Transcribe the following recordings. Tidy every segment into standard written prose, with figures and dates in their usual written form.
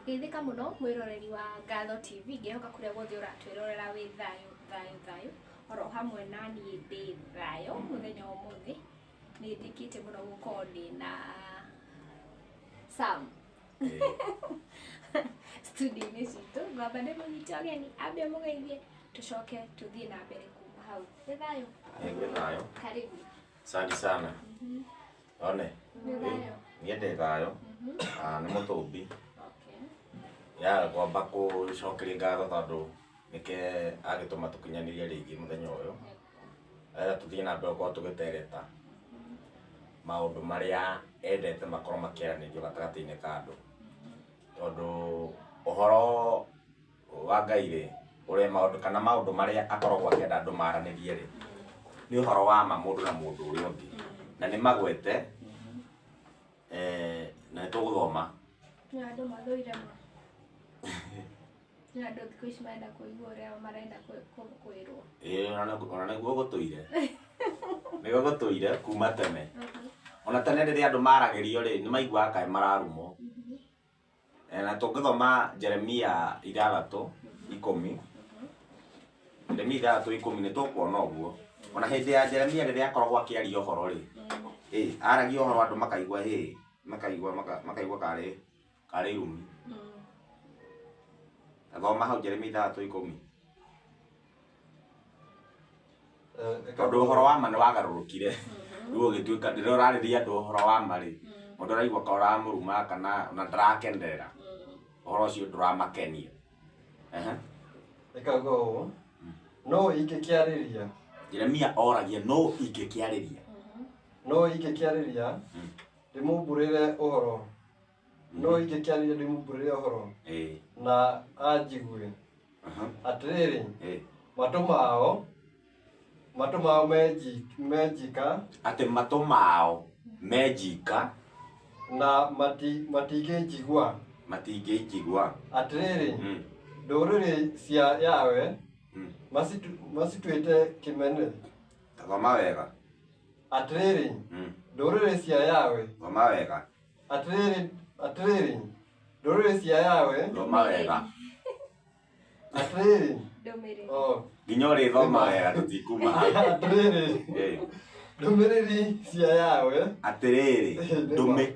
Geithĩka mũno mwĩroreri wa Ngatho TV, ngĩhoka kũrĩa guothe ũratwĩrorera wĩ thayũ thayũ thayũ, oro hamwe na niĩ ndĩ thayũ. Mũthenya wa ũmũthĩ nĩ ndĩkĩte mũno gũkorwo ndĩna Sam studio-inĩ citũ. Ngwamba ndĩmũnyite ũgeni ambe mũgeithie, tũcoke tũthiĩ na mbere kuma hau. Nĩ thayũ? Nĩ thayũ. Karibu. Asante sana. One. Nĩ thayũ. Niĩ ndĩ thayũ. Ah, nĩ mũtũmbi. Okay. Ya ngwamba kũcokeria ngatho tondũ nĩke agĩtũma tũkinyanĩrie rĩngĩ mũthenya ũyũ. Era tũthiĩ na mbere gũkorwo tũgĩtereta maũndũ marĩa endete makorwo makĩaranĩrio gatagatĩ-inĩ ka andũ. Tondũ ũhoro wa Ngai rĩ, ũrĩa maũndũ kana maũndũ marĩa akoragwo akĩenda andũ maranĩrie rĩ, nĩ ũhoro wa ma mũndũ na mũndũ ũrĩa ũngĩ. Na nĩ magwete na nĩ tũgũthoma. Nĩ andũ mathũire ma. Nĩ andũ thikũ ici marenda kũigua ũrĩa marenda kwĩrwo. Ĩĩ ona nĩguo gũtũire. Nĩguo gũtũire kuma tene. Ona tene rĩrĩa andũ maragĩrio rĩ, nĩ maiguaga kaĩ mararumwo. Na tũngĩthoma Jeremia 6:10. Jeremia 6:10 nĩ tũkuona ũguo. Ona hĩndĩ ya Jeremia rĩrĩa akoragwo akĩaria ũhoro rĩ, aragia ũhoro andũ makaigua hĩ, makaigua makaigua karĩ irumi. Thoma hau Jeremia 6:10. Tondũ ũhoro wa ma nĩ wagarũrũkire. Rĩu ũgĩtuĩka rĩrĩa ũrarĩria andũ ũhoro wa ma rĩ, mũndũ araigua ka ũramũruma kana ona ndarakenerera. Ũhoro ũcio ndũramakenia. Ehe. Ĩkauga ũũ, nũ ingĩkĩarĩria? Jeremia oragia nũ ingĩkĩarĩria? Nũ ingĩkĩarĩria ndĩmumbũrĩre ũhoro? Nũ ingĩkĩarĩria ndĩmumbũrĩre ũhoro na anjigue? Atĩrĩrĩ, matũ mao menjika, Atĩ matũ mao menjika na matingĩnjigua. Matingĩnjigua. Atĩrĩrĩ, ndũrĩrĩ cia Yahweh macituĩte kĩmene. Thoma wega. Atĩrĩrĩ, ndũrĩrĩ cia Yahweh, Thoma wega. Atĩrĩrĩ, atĩrĩrĩ, ndũrĩrĩ cia Yahweh, Thoma wega. Atĩrĩrĩ, Ndũmĩrĩri. Oh, Nginya ũrĩthoma wega tũtikuma. Atĩrĩrĩ, ndũmĩrĩri cia Yahweh, Atĩrĩrĩ, ndũmĩ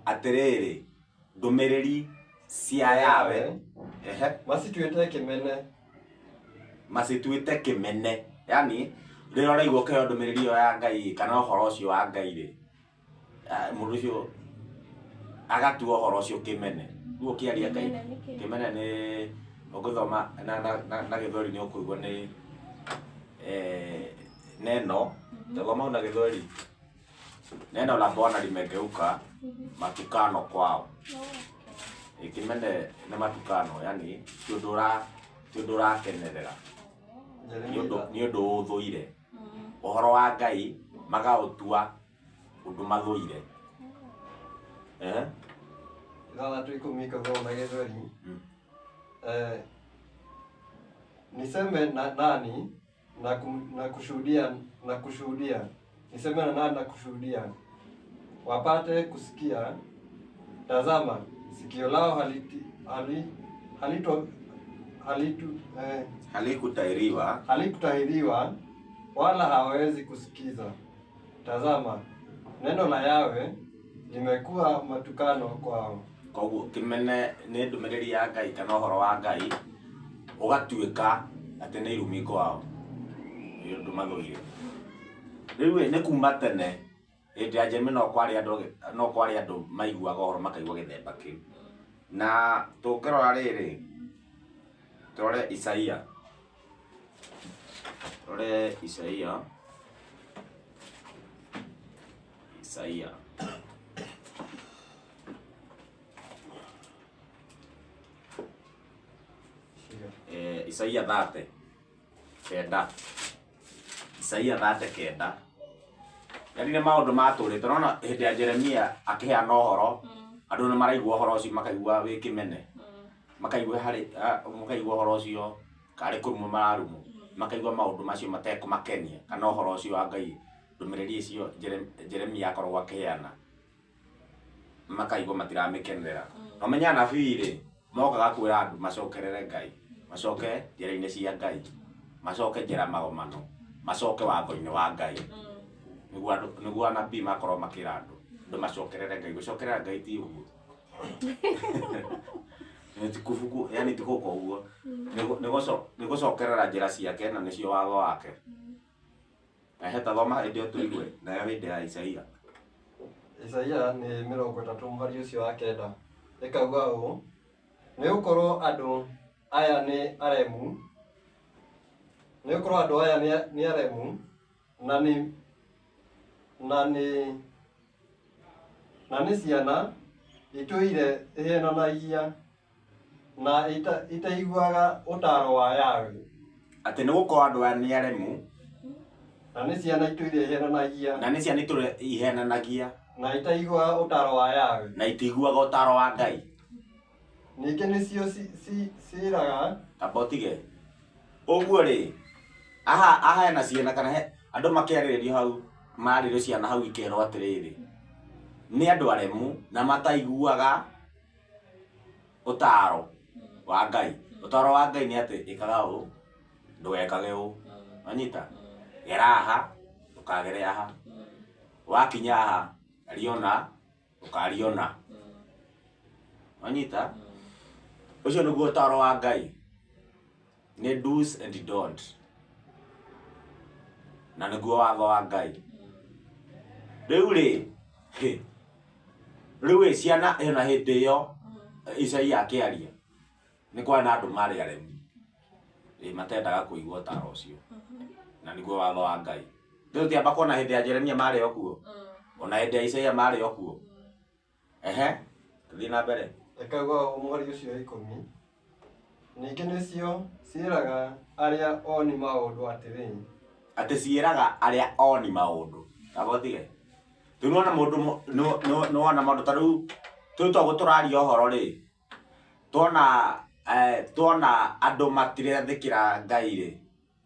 atĩrĩrĩ, ndũmĩrĩri cia Yahweh. Ehe. Macituĩte kĩmene. Macituĩte kĩmene. Yani rĩrĩa ũraigua ũkĩheo ndũmĩrĩri ĩyo ya Ngai kana ũhoro ũcio wa Ngai rĩ, mũndũ ũcio agatua ũhoro ũcio kĩmene. Rĩu ũkĩaria Ngai Kĩmene nĩ kĩĩ? Kĩmene nĩ ũngĩthoma na Gĩthweri nĩ ũkũigua nĩ neno. Thoma hau na Gĩthweri. Neno la Bwana limegeuka matukano kwao. Kĩmene nĩ matukano, yani ti ũndũ ũrakenerera. Nĩ ũndũ ũthũire. Ũhoro wa Ngai magaũtua ũndũ mathũire. 6:10 ikauga na Gĩthweri, niseme na nani na kushuhudia, niseme na nani na kushuhudia wapate kusikia? Tazama, sikio lao haliti, hali, halito halitu, Halikutairiwa. Halikutahiriwa wala hawawezi kusikiza. Tazama, neno la Yahweh limekuwa matukano kwao. Koguo kĩmene nĩ ndũmĩrĩri ya Ngai kana ũhoro wa Ngai ũgatuĩka atĩ nĩ irumi kwao. Nĩ ũndũ mathũire. Rĩu ĩ, nĩ kuma tene hĩndĩ ya Jeremia no kwarĩ andũ maiguaga ũhoro makaigua gĩthemba kĩu. Na tũngĩrora rĩrĩ, tũrore Isaia. Tũrore Isaia. Isaia. Isaia 39. Isaia 39. Yani nĩ maũndũ matũrĩte. Ũrona hĩndĩ ya Jeremia akĩheana ũhoro, andũ nĩ maraigua ũhoro ũcio makaigua wĩ kĩmene. Makaigua harĩ makaigua ũhoro ũcio karĩ kũrumwo mararumwo. Makaigua maũndũ macio matekũmakenia kana ũhoro ũcio wa Ngai, ndũmĩrĩri icio Jeremia akoragwo akĩheana makaigua matiramĩkenerera. Na ũmenye anabii rĩ, Mokaga kwĩra andũ macokerere Ngai, macoke njĩra-inĩ cia Ngai, macoke njĩra magomano, macoke watho-inĩ wa Ngai. Nĩguo andũ, nĩguo anabii makorwo makĩra andũ, andũ macokerere Ngai. Gũcokerera Ngai ti ũguo. Nĩ ti kubuku, yani ti gũka ũguo. Nĩ gũcokerera njĩra ciake na nĩcio watho wake. Ehe, ta thoma hĩndĩ ĩyo tũigue, nayo hĩndĩ ya Isaia. Isaia nĩ 30 mũhari ũcio wa 9. Ĩkauga ũũ, nĩ gũkorwo andũ aya nĩ aremu, nĩ gũkorwo andũ aya nĩ aremu, na nĩ na nĩ na nĩ ciana itũire ihenanagia na itaiguaga ũtaaro wa Yahweh. Atĩ nĩ gũkorwo andũ aya nĩ aremu, na nĩ ciana itũire ihenanagia, na nĩ ciana itũire ihenanagia, na itaiguaga ũtaaro wa Yahweh, na itiguaga ũtaaro wa Ngai. Ningĩ nĩcio ciĩraga Amba ũtige ũguo rĩ, aha aha hena ciana kana he andũ makĩarĩrĩrio hau, mararĩrio ciana hau ikerwo atĩrĩrĩ, nĩ andũ aremu na mataiguaga ũtaaro wa Ngai. Ũtaaro wa Ngai nĩ atĩ ĩkaga ũũ, ndũgekage ũũ. Wanyita? Gera haha, ndũkagere haha. Wakinya haha, riona, ndũkariona. Wanyita? Ũcio nĩguo ũtaaro wa Ngai. Nĩ do's and don't. Na nĩguo watho wa Ngai. Rĩu rĩ, rĩu ĩ ciana ĩna hĩndĩ ĩyo Isaia akĩaria nĩ kwarĩ na andũ marĩ aremi. Ĩ matendaga kũigua ũtaaro ũcio. Na nĩguo watho wa Ngai. Rĩu tũtiamba kuona hĩndĩ ya Jeremia marĩ o kuo. Ona hĩndĩ ya Isaia marĩ o kuo. Ehe, tũthiĩ na mbere. Ĩkauga ũũ mũhari ũcio wa 10. Ningĩ nĩcio ciĩraga arĩa oni maũndũ atĩrĩ. Atĩ ciĩraga arĩa oni maũndũ. Amba ũtige. Rĩu nĩwona mũndũ nĩwona maũndũ ta rĩu tũu toguo tũraria ũhoro rĩ, tuona tuona andũ matirethĩkĩra Ngai rĩ,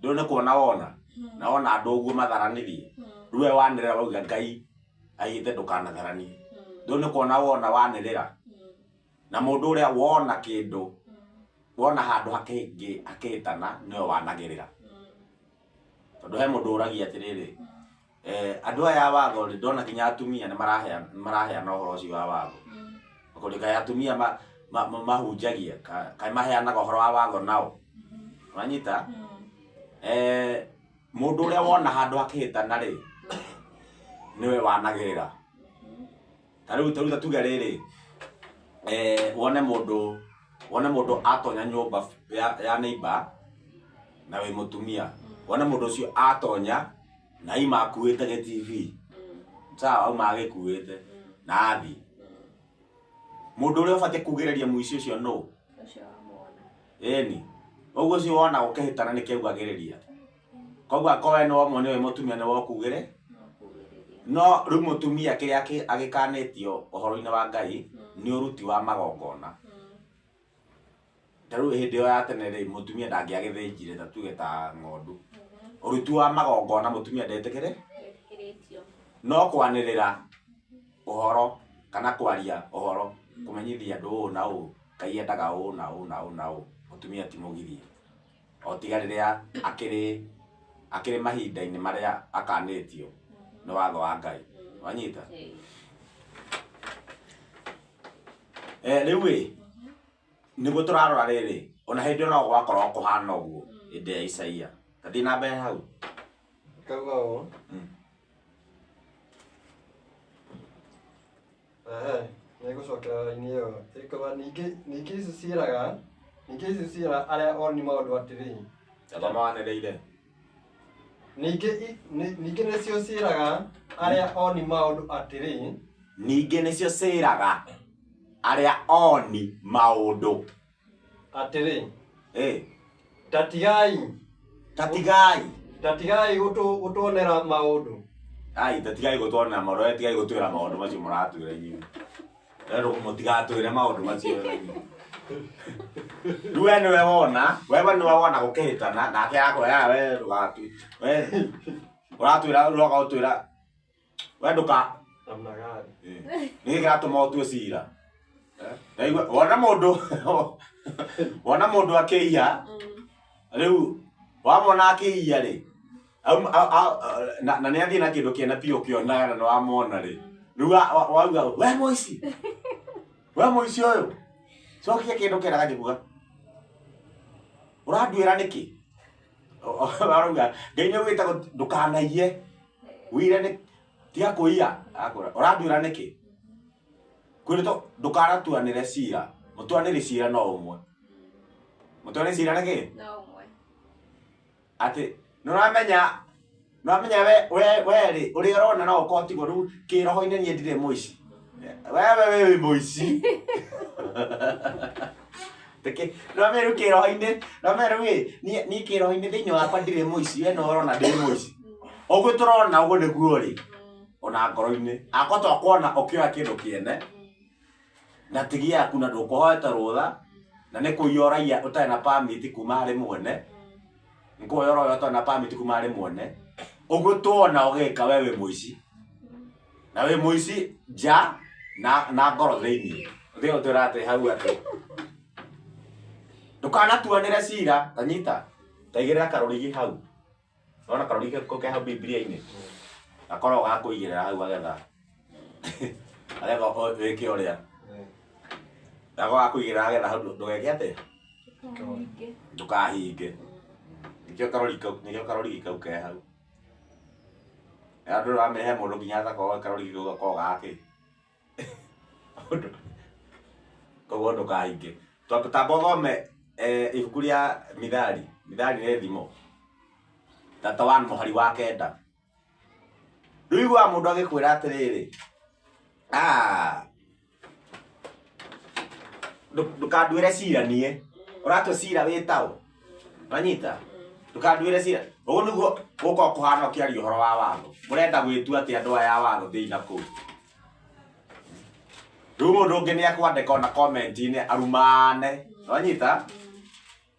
ndũĩ nĩ kuona wona, na wona andũ ũguo matharanirie. Rĩu we wanĩrĩra wauga Ngai aigĩte ndũkanatharanie. Ndũĩ nĩ kuona wona wanĩrĩra. Na mũndũ ũrĩa wona kĩndũ, wona handũ hakĩhĩtana, nĩwe wanagĩrĩra. Tondũ he mũndũ ũragia atĩrĩrĩ, andũ aya a watho rĩ, ndona nginya atumia nĩ maraheana ũhoro ũcio wa watho. Okorwo kaĩ atumia mahunjagia, kaĩ maheanaga ũhoro wa watho nao. Wanyita? Mũndũ ũrĩa wona handũ hakĩhĩtana rĩ, nĩwe wanagĩrĩra. Ta rĩu ta tuge rĩrĩ, wone mũndũ atonya nyũmba ya neighbor na wĩ mũtumia. Wone mũndũ ũcio atonya na ima akuĩte gĩ TV. Sawa, auma agĩkuĩte na athiĩ. Mũndũ ũrĩa ũbatiĩ kugĩrĩria mũici ũcio nũ? Ũcio wamuona. Ĩni. Ũguo ũcio wona gũkĩhĩtana nĩkĩo augagĩrĩria. Koguo akorwo we nĩwe nĩwe mũtumia nĩwe ũkugĩre. No rĩu mũtumia kĩrĩa agĩkanĩtio ũhoro-inĩ wa Ngai nĩ ũruti wa magongona. Ta rĩu hĩndĩ ĩyo ya tene rĩ, mũtumia ndangĩagĩthĩnjire ta tuge ta ng'ondu. Ũruti wa magongona mũtumia ndetĩkĩre? No kwanĩrĩra ũhoro kana kwaria ũhoro, kũmenyithia andũ ũũ na ũũ, Ngai endaga ũũ na ũũ na ũũ na ũũ, mũtumia ti mũgirie. O tiga rĩrĩa akĩrĩ mahinda-inĩ marĩa akanĩtio nĩ watho wa Ngai. Wanyita? Rĩu ĩ, nĩguo tũrarora rĩrĩ, ona hĩndĩ ĩyo no gwakorwo kũhana ũguo hĩndĩ ya Isaia. Ta thiĩ na mbere hau. Kauga ũũ. Ehe, nĩngũcokera raini ĩyo. Ĩkauga ningĩ icio ciĩraga, ningĩ icio ciĩraga arĩa oni maũndũ atĩrĩ. Thoma wanĩrĩire. Ningĩ nĩcio ciĩraga arĩa oni maũndũ atĩrĩ. Ningĩ nĩcio ciĩraga arĩa oni maũndũ atĩrĩ. Tatigai. Tatigai. Tatigai gũtuonera maũndũ. Ai, tatigai gũtuonera maũndũ, we tigai gũtwĩra maũndũ macio mũratwĩra inyuĩ. Rero mũtigatwĩre maũndũ macio inyuĩ. Rĩu we nĩwe wona, we nĩwe wona gũkĩhĩtana, nake akwĩra, we ndũgatwi. We ũratwĩra, ũroka gũtwĩra, we ndũka Namna gani? Nĩkĩ kĩratũma ũtue cira? Ndaigua wona mũndũ wona mũndũ akĩiya rĩu wamwona akĩiya rĩ na nĩ athiĩ na kĩndũ kĩene biũ ũkĩonaga na nĩwamwona rĩ rĩu wauga we mũici we mũici ũyũ cokia kĩndũ kĩene akanjia ũranduĩra nĩkĩ arauga Ngai nĩ augĩte ndũkanaiye wĩire nĩ tiga kũiya akwĩra ũranduĩra nĩkĩ kwĩrĩtwo ndũkanatuanĩre cira mũtuanĩri cira no ũmwe mũtuanĩri cira nĩkĩ No ũmwe. Atĩ nĩũramenya nĩũramenya we we rĩ ũrĩa ũrona no ũkorwo tiguo rĩu kĩroho-inĩ niĩ ndirĩ mũici wewe wĩ wĩ mũici Tĩkĩ nĩũramenya rĩu kĩroho-inĩ nĩũramenya rĩu ĩ niĩ kĩroho-inĩ thĩinĩ wakwa ndirĩ mũici we nĩwe ũrona ndĩ mũici ũguo tũrona ũguo nĩguo rĩ ona ngoro-inĩ akorwo twakuona ũkĩoya kĩndũ kĩene na ti gĩaku na ndũkũhoete rũtha na nĩ kũiya ũraiya ũtarĩ na permit kuma harĩ mwene nĩ kũhoya ũroya ũtarĩ na permit kuma harĩ mwene ũguo tuona ũgĩka we wĩ mũici na wĩ mũici nja na ngoro thĩinĩ ũthiĩ ũtwĩra atĩ hau atĩ ndũkanatuanĩre cira ta nyita ta igĩrĩra karũrigi hau Nona karũrigi kau ke hau Bibilia-inĩ gakoragwo ga kũigĩrĩra hau agetha agetha wĩke ũrĩa gakoragwo ga kũigĩrĩra agetha hau ndũgeke atĩa ndũkahinge nĩkĩo karũrigi kau ke hau andũ ũramenya he mũndũ nginya atakoragwo karũrigi kau gakoragwo gakĩ koguo ndũkahinge tamba ũthome ibuku rĩa Mithali Mithali nĩ thimo 31 mũhari wa kenda rĩu iguaga mũndũ agĩkwĩra atĩrĩrĩ ah, ndũkanduĩre cira niĩ ũratua cira wĩ taũ wanyita ndũkanduĩre cira ũguo nĩguo gũkorwo kũhana ũkĩaria ũhoro wa watho mũrenda gwĩtua atĩ andũ aya a watho thĩinĩ na kũu rĩu mũndũ ũngĩ nĩ akwandĩka ona comment-inĩ arumane wanyita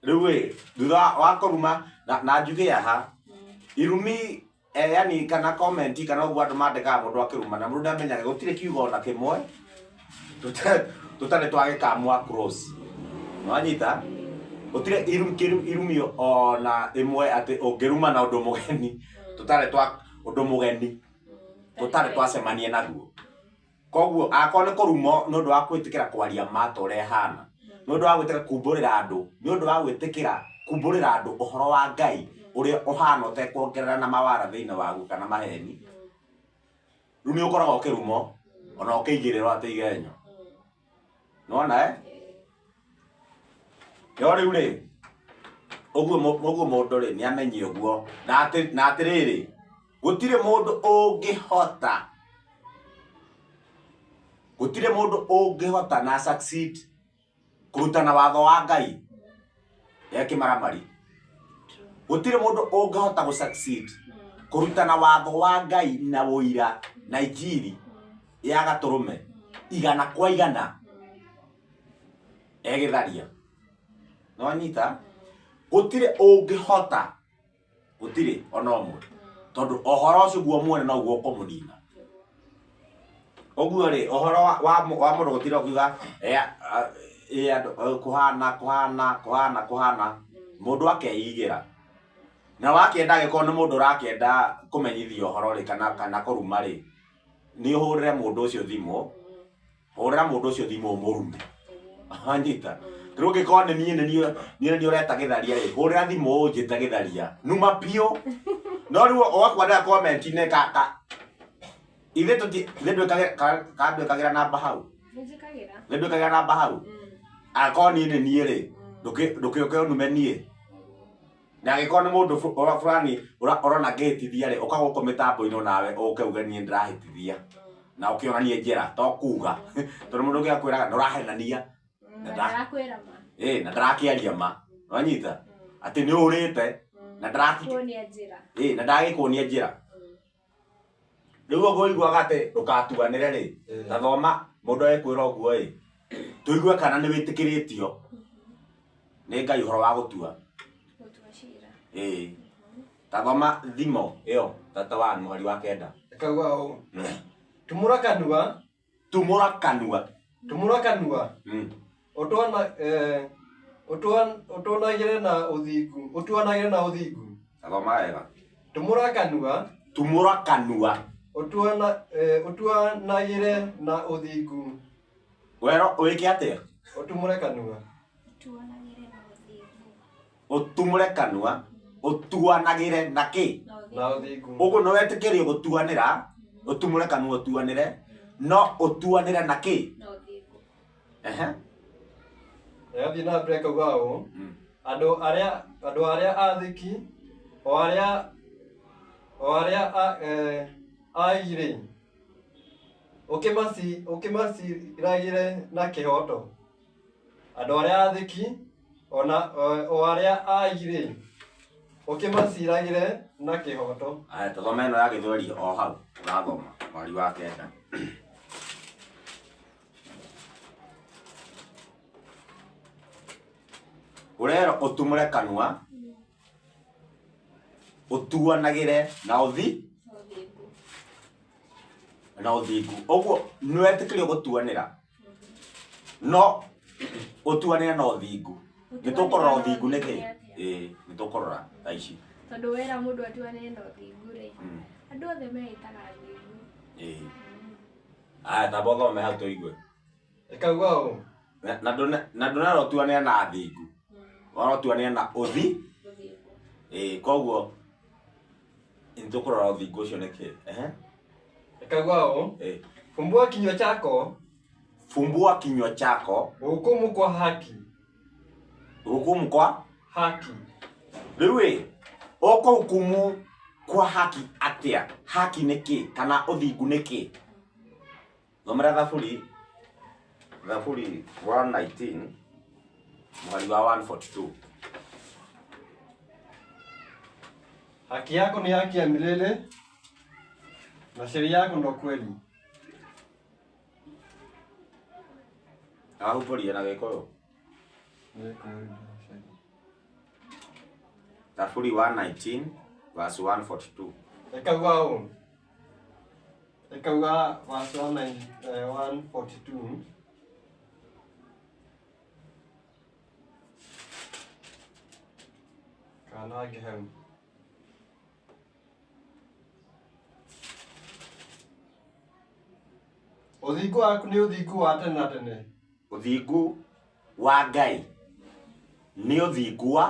rĩu ĩ thutha wa kũruma na njuge haha irumi yani kana comment kana ũguo andũ mandĩkaga mũndũ akĩrumana mũndũ nĩamenyaga gũtirĩ kiugo ona kĩmwe tũtarĩ twagĩkamwa cross wanyita gũtirĩ irumi ona ĩmwe atĩ ũngĩruma na ũndũ mũgeni tũtarĩ twa ũndũ mũgeni tũtarĩ twacemania naguo koguo akorwo nĩ kũrumwo nĩ ũndũ wa gwĩtĩkĩra kwaria ma ta ũrĩa ĩhana nĩ ũndũ wa gwĩtĩkĩra kumbũrĩra andũ nĩ ũndũ wa gwĩtĩkĩra kumbũrĩra andũ ũhoro wa Ngai ũrĩa ũhana ũtekuongerera na mawara thĩinĩ waguo kana maheni rĩu nĩ ũkoragwo ũkĩrumwo ona ũkĩigĩrĩrwo atĩ igenyo nĩwona eh no rĩu rĩ ũguo ũguo mũndũ rĩ nĩ amenye ũguo na atĩrĩrĩ gũtirĩ mũndũ ũngĩhota gũtirĩ mũndũ ũngĩhota na succeed kũrutana watho wa Ngai e kĩmaramari gũtirĩ mũndũ ũngĩhota gũ succeed kũrutana watho wa Ngai na ũira na injiri ya gatũrũme igana kwa igana egĩtharia nĩwanyita gũtirĩ ũngĩhota gũtirĩ ona ũmwe tondũ ũhoro ũcio guo mwene noguo ũkũmũnina ũguo rĩ ũhoro wa mũndũ gũtinda ũkiuga andũ kũhana kũhana kũhana kũhana mũndũ akeigĩra na wakĩenda angĩkorwo nĩ mũndũ ũrakĩenda kũmenyithia ũhoro rĩ kana kũruma rĩ nĩ ũhũrĩre mũndũ ũcio thimũ hũrĩra mũndũ ũcio thimũ ũmũrume wanyita rĩu ũngĩkorwo nĩ niĩ nĩ niĩ nĩ niĩ ũreta gĩtharia rĩ hũrĩra thimũ ũnjĩte gĩtharia numa biũ no rĩu ũgakwandĩka comment-inĩ ka ithuĩ tũti ithuĩ ndwĩkagĩra ka ndwĩkagĩra namba hau Nĩnjĩkagĩra. ithuĩ ndwĩkagĩra namba hau angĩkorwo niĩ nĩ niĩ rĩ ndũkĩũke ũnume niĩ na angĩkorwo nĩ mũndũ fulani ũrona ngĩhĩtithia rĩ ũka gũkũ mĩtambo-inĩ onawe ũke uge niĩ ndĩrahĩtithia na ũkĩonanie njĩra to kuga tondũ mũndũ ũngĩ akwĩraga nĩ ũrahenania Na ndarakwĩra ma. Ĩ na ndarakĩaria ma wanyita atĩ nĩ ũrĩte na Kuonia njĩra. Ĩ na ndagĩkuonia njĩra rĩu ũguo ũiguaga atĩ ndũkatuanĩre rĩ ta thoma mũndũ agĩkwĩra ũguo ĩ tũigue kana nĩ wĩtĩkĩrĩtio nĩ Ngai ũhoro wa gũtua Gũtua cira. Ĩ ta thoma thimo ĩyo tata wa mũhari wa kenda Ĩkauga ũũ tumũra kanua tumũra kanua Tumũra kanua. Ũtwana ũtuanagĩre na ũthingu, ũtuanagĩre na ũthingu. Thoma wega. Tumũra kanua. Tumũra kanua. Ũtuana ũtuanagĩre na ũthingu. Wero wĩke atĩa? Ũtumũre kanua. Tuonagĩre na ũthingu. Ũtumũre kanua ũtuanagĩre na kĩ? Na ũthingu. Ũguo nĩ wetĩkĩrio gũtuanĩra, ũtumũre kanua ũtuanĩre, no ũtuanĩre na kĩ? Na ũthingu. Ehe. Ĩgathiĩ na mbere ĩkauga ũũ. Andũ arĩa andũ arĩa athĩki o arĩa o arĩa aigi-rĩ, ũkĩmaciragĩre na kĩhooto. Andũ arĩa athĩki ona o arĩa aigi-rĩ, ũkĩmaciragĩre na kĩhooto. Aya tũthome ĩno ya gĩthweri o hau ũrathoma mweri wa kenda. Ũrerwo ũtumũre kanua ũtuanagĩre na ũthi Na ũthingu. na ũthingu. Ũguo nĩ wetĩkĩrio gũtuanĩra no ũtuanĩre na ũthingu. Nĩ tũkũrora ũthingu nĩkĩ? Ĩĩ nĩ tũkũrora thaa ici. Tondũ wera mũndũ atuanĩre na ũthingu rĩ, andũ othe meĩtaga athingu. Ĩĩ. Aya tamba ũthome hau tũigue. Ĩkauga ũũ. Na ndũnerwo ũtuanĩre na athingu. Wona ũtuanĩre na ũthi. Ũthingu. Ĩĩ koguo nĩ tũkũrora ũthingu ũcio nĩkĩ. Ehe. Ĩkauga ũũ. Ĩĩ. Fumbua kinywa chako Fumbua kinywa chako uhukumu kwa haki. hukumu kwa Haki. rĩu ĩ ũkũhukumu kwa haki atĩa? Haki nĩ kĩ kana ũthingu nĩ kĩ? Thomera Thaburi Thaburi 119 mũhari wa 142. Haki yako ni haki ya milele na sheria yako ndo kweli. Ahumbũrie na Gĩkũyũ. Thaburi 119 verse 142. Ĩkauga ũũ. Ĩkauga verse 142. Kana hangĩ hau. Ũthingu waku nĩ ũthingu wa tene na tene. Ũthingu wa Ngai nĩ ũthingu wa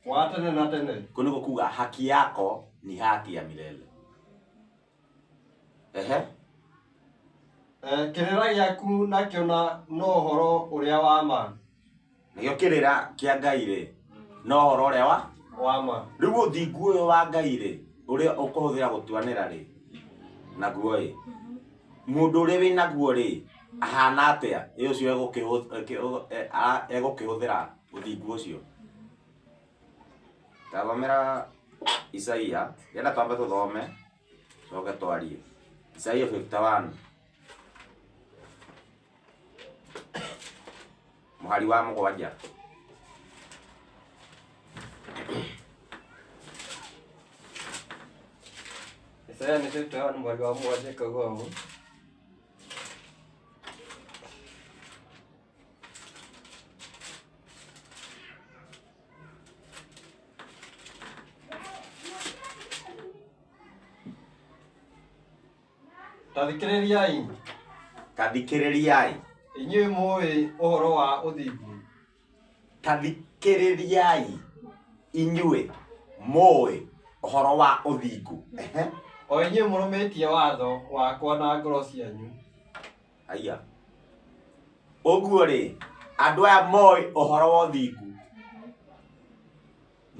Wa tene na tene. kũu nĩguo kuga haki yako ni haki ya milele. Ehe. Kĩrĩra gĩaku nakĩo na no ũhoro ũrĩa wa ma. Nĩkĩo kĩrĩra kĩa Ngai rĩ no ũhoro ũrĩa wa Wa ma. rĩu ũthingu ũyũ wa Ngai rĩ ũrĩa ũkũhũthĩra gũtuanĩra rĩ naguo ĩ mũndũ ũrĩa wĩ naguo rĩ ahana atĩa ĩ ũcio egũkĩhũthĩra ũthingu ũcio. Tathomera Isaia, ngenda twambe tũthome coke twarie. Isaia 51 mũhari wa mũgwanja. Isaia nĩ 51 mũhari wa mũgwanja ĩkauga ũũ. Ta thikĩrĩriai Ta thikĩrĩriai. Inyuĩ mũĩ ũhoro wa ũthingu. Ta thikĩrĩriai inyuĩ mũĩ ũhoro wa ũthingu. Ehe. O inyuĩ mũrũmĩtie watho wakwa na ngoro cianyu. Aya. Ũguo rĩ, andũ aya moĩ ũhoro wa ũthingu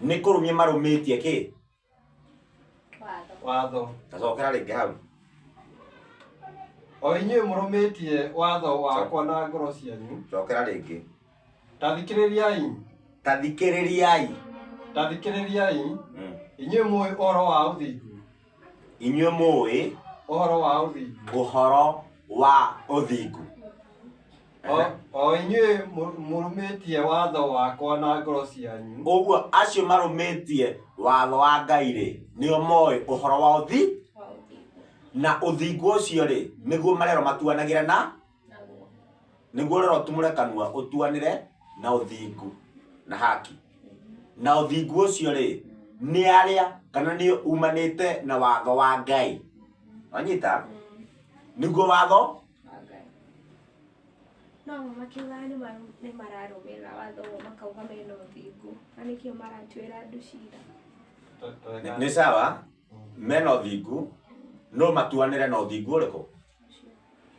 nĩ kũrũmia marũmĩtie kĩ? Watho. Watho. Tacokera rĩngĩ hau. O inyuĩ mũrũmĩtie watho wakwa na ngoro cianyu. Cokera rĩngĩ. Ta thikĩrĩriai. Ta thikĩrĩriai. Ta thikĩrĩriai inyuĩ mũĩ ũhoro wa ũthingu. Inyuĩ mũĩ Ũhoro wa ũthingu. ũhoro wa ũthingu. O inyuĩ mũrũmĩtie watho wakwa na ngoro cianyu. Ũguo acio marũmĩtie watho wa Ngai rĩ nĩo moĩ ũhoro wa ũthi Wa ũthingu. na ũthingu ũcio rĩ nĩguo marerwo matuanagĩre na Naguo. Nĩguo rĩrĩa ũtumũre kanua ũtuanĩre na ũthingu na haki. Na ũthingu ũcio rĩ, nĩ arĩa kana nĩ umanĩte na watho wa Ngai. Wanyita? Nĩguo watho Wa Ngai. No amwe makiugaga nĩ mararũmĩrĩra watho ũguo makauga mena ũthingu na nĩkĩo maratuĩra andũ cira. Nĩ sawa mena ũthingu no matuanĩre na ũthingu ũrĩkũ?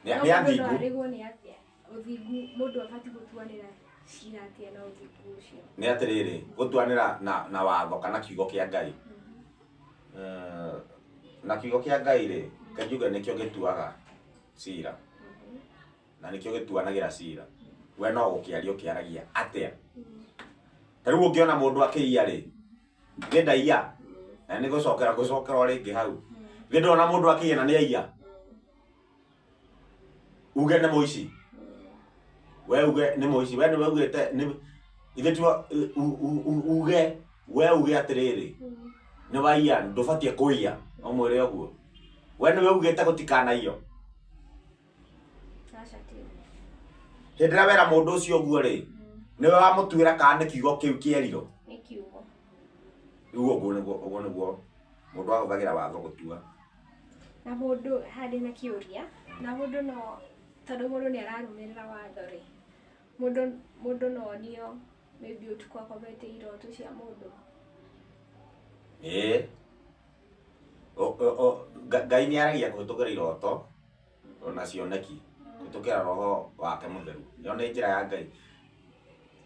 Nĩ No nĩ mũndũ no athingu. arĩhwo nĩ atĩa ũthingu mũndũ abatiĩ gũtuanĩra cira atĩa na ũthingu ũcio. Nĩ atĩrĩrĩ, gũtuanĩra na watho kana kiugo kĩa Ngai. Na kiugo kĩa Ngai rĩ, njuge nĩkĩo gĩtuaga cira. Na nĩkĩo gĩtuanagĩra cira. We no gũkĩaria ũkĩaragia atĩa? Ta rĩu ũngĩona mũndũ akĩiya rĩ, githĩ ndaiya? Na nĩ gũcokera gũcokera o rĩngĩ hau. Githĩ ndona mũndũ akĩiya na nĩ aiya? Uge nĩ mũici. We uge nĩ mũici. We nĩwe ugĩte nĩ ithe tiwa uge we uge atĩrĩrĩ nĩ waiya ndũbatiĩ kũiya ũmwĩre ũguo. We nĩwe ugĩte gũtikanaiyo. Aca ti ũguo. Hĩndĩ ĩrĩa wera mũndũ ũcio ũguo rĩ, nĩwe wamũtuĩra kana nĩ kiugo kĩu kĩerirwo. Nĩ kiugo. Rĩu ũguo nĩguo mũndũ ahũthagĩra watho gũtua. Na mũndũ harĩ na kĩũria na mũndũ no tondũ mũndũ nĩ ararũmĩrĩra watho rĩ, mũndũ no onio maybe ũtukũ akomete iroto cia mũndũ. Ĩĩ. Ngai nĩ aragia kũhĩtũkĩra iroto ona cioneki kũhĩtũkĩra roho wake mũtheru. Ĩyo nĩ njĩra ya Ngai.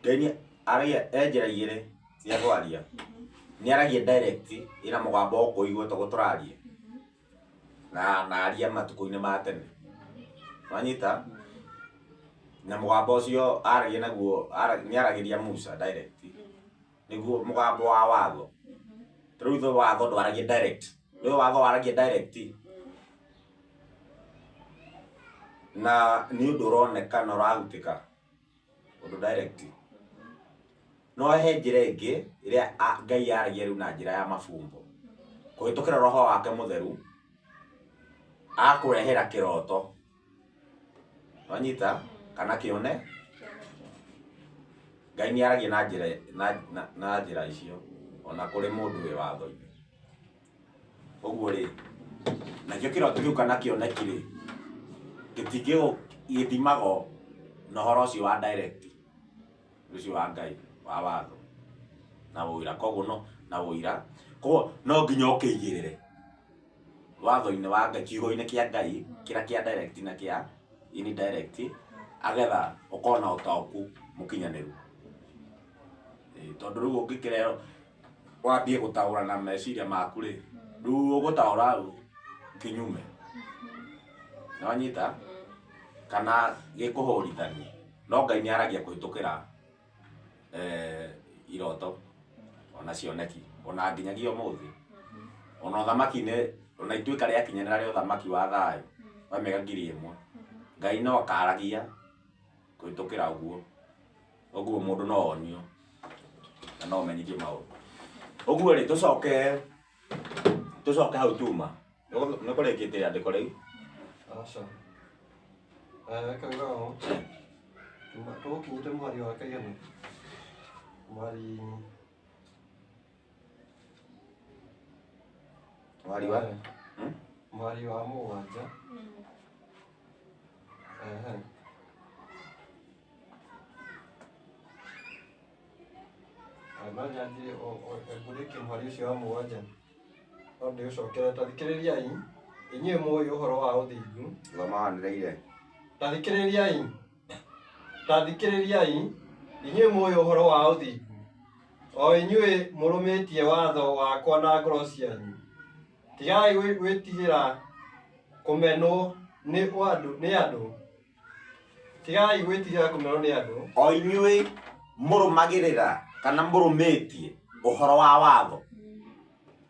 Ngai nĩ aragia e njĩra igĩrĩ cia kwaria. Nĩ aragia direct ĩna mũgambo ũkũigua ta ũguo tũraria. Na aria matukũ-inĩ ma tene. Wanyita? Na mũgambo ũcio aragia naguo nĩ aragĩria Musa direct. Nĩguo mũgambo wa watho. Rĩu ithuĩ watho ndwaragia direct. Rĩu watho waragia direct. Na nĩ ũndũ ũroneka na ũrahutĩka. Ũndũ direct. No he njĩra ĩngĩ ĩrĩa Ngai aragia rĩu na njĩra ya mabumbo. Kũhĩtũkĩra roho wake mũtheru akũrehera kĩroto. Wanyita? Kana kĩone? Ngai nĩ aragia na njĩra na njĩra icio ona kũrĩ mũndũ wĩ watho-inĩ. Ũguo rĩ, nakĩo kĩroto kĩu kana kĩoneki rĩ, gĩthimagwo na ũhoro ũcio wa direct, ũcio wa Ngai wa watho na ũira. Koguo no na ũira, koguo no nginya ũkĩigĩrĩre watho-inĩ wa Ngai, kiugo-inĩ kĩa Ngai kĩrĩa kĩa direct na kĩa indirect, agetha ũkorwo na ũtaũku mũkinyanĩru. Tondũ rĩu ũngĩkĩrehwo wambie gũtaũra na meciria maku rĩ, rĩu ũgũtaũra kinyume. Nĩwanyita? Kana gĩkũhũrithanie. No Ngai nĩ aragia kũhĩtũkĩra iroto ona cioneki ona nginyagia ũmũthĩ. Ona ũthamaki-inĩ, ona ituĩka rĩakinyanĩra rĩa ũthamaki wa thayũ wa mĩaka 1000, Ngai no akaragia kũhĩtũkĩra ũguo. Ũguo mũndũ no onio na no ũmenyithio maũndũ. Ũguo rĩ, tũcoke hau tuma. Nĩ kũrĩkĩtie rĩandĩko rĩu? Aca. Kauga ũũ. Tũgũkinyĩte mũhari wa kaigana? Mũhari Mũhari wa? Mũhari wa 7. Ehe. No nyanjie ngũrĩkie mũhari ũcio wa 7. No ndĩũcokere. Ta thikĩrĩriai, inyuĩ mũũĩ ũhoro wa ũthingu. Thoma wanĩrĩire. Ta thikĩrĩriai, ta thikĩrĩriai, inyuĩ mũũĩ ũhoro wa ũthingu, o inyuĩ mũrũmĩtie watho wakwa na ngoro cianyu. Tigai gwĩtigĩra kũmenwo nĩ andũ. Tigai gwĩtigĩra kũmenwo nĩ andũ. O inyuĩ mũrũmagĩrĩra kana mũrũmĩtie ũhoro wa watho.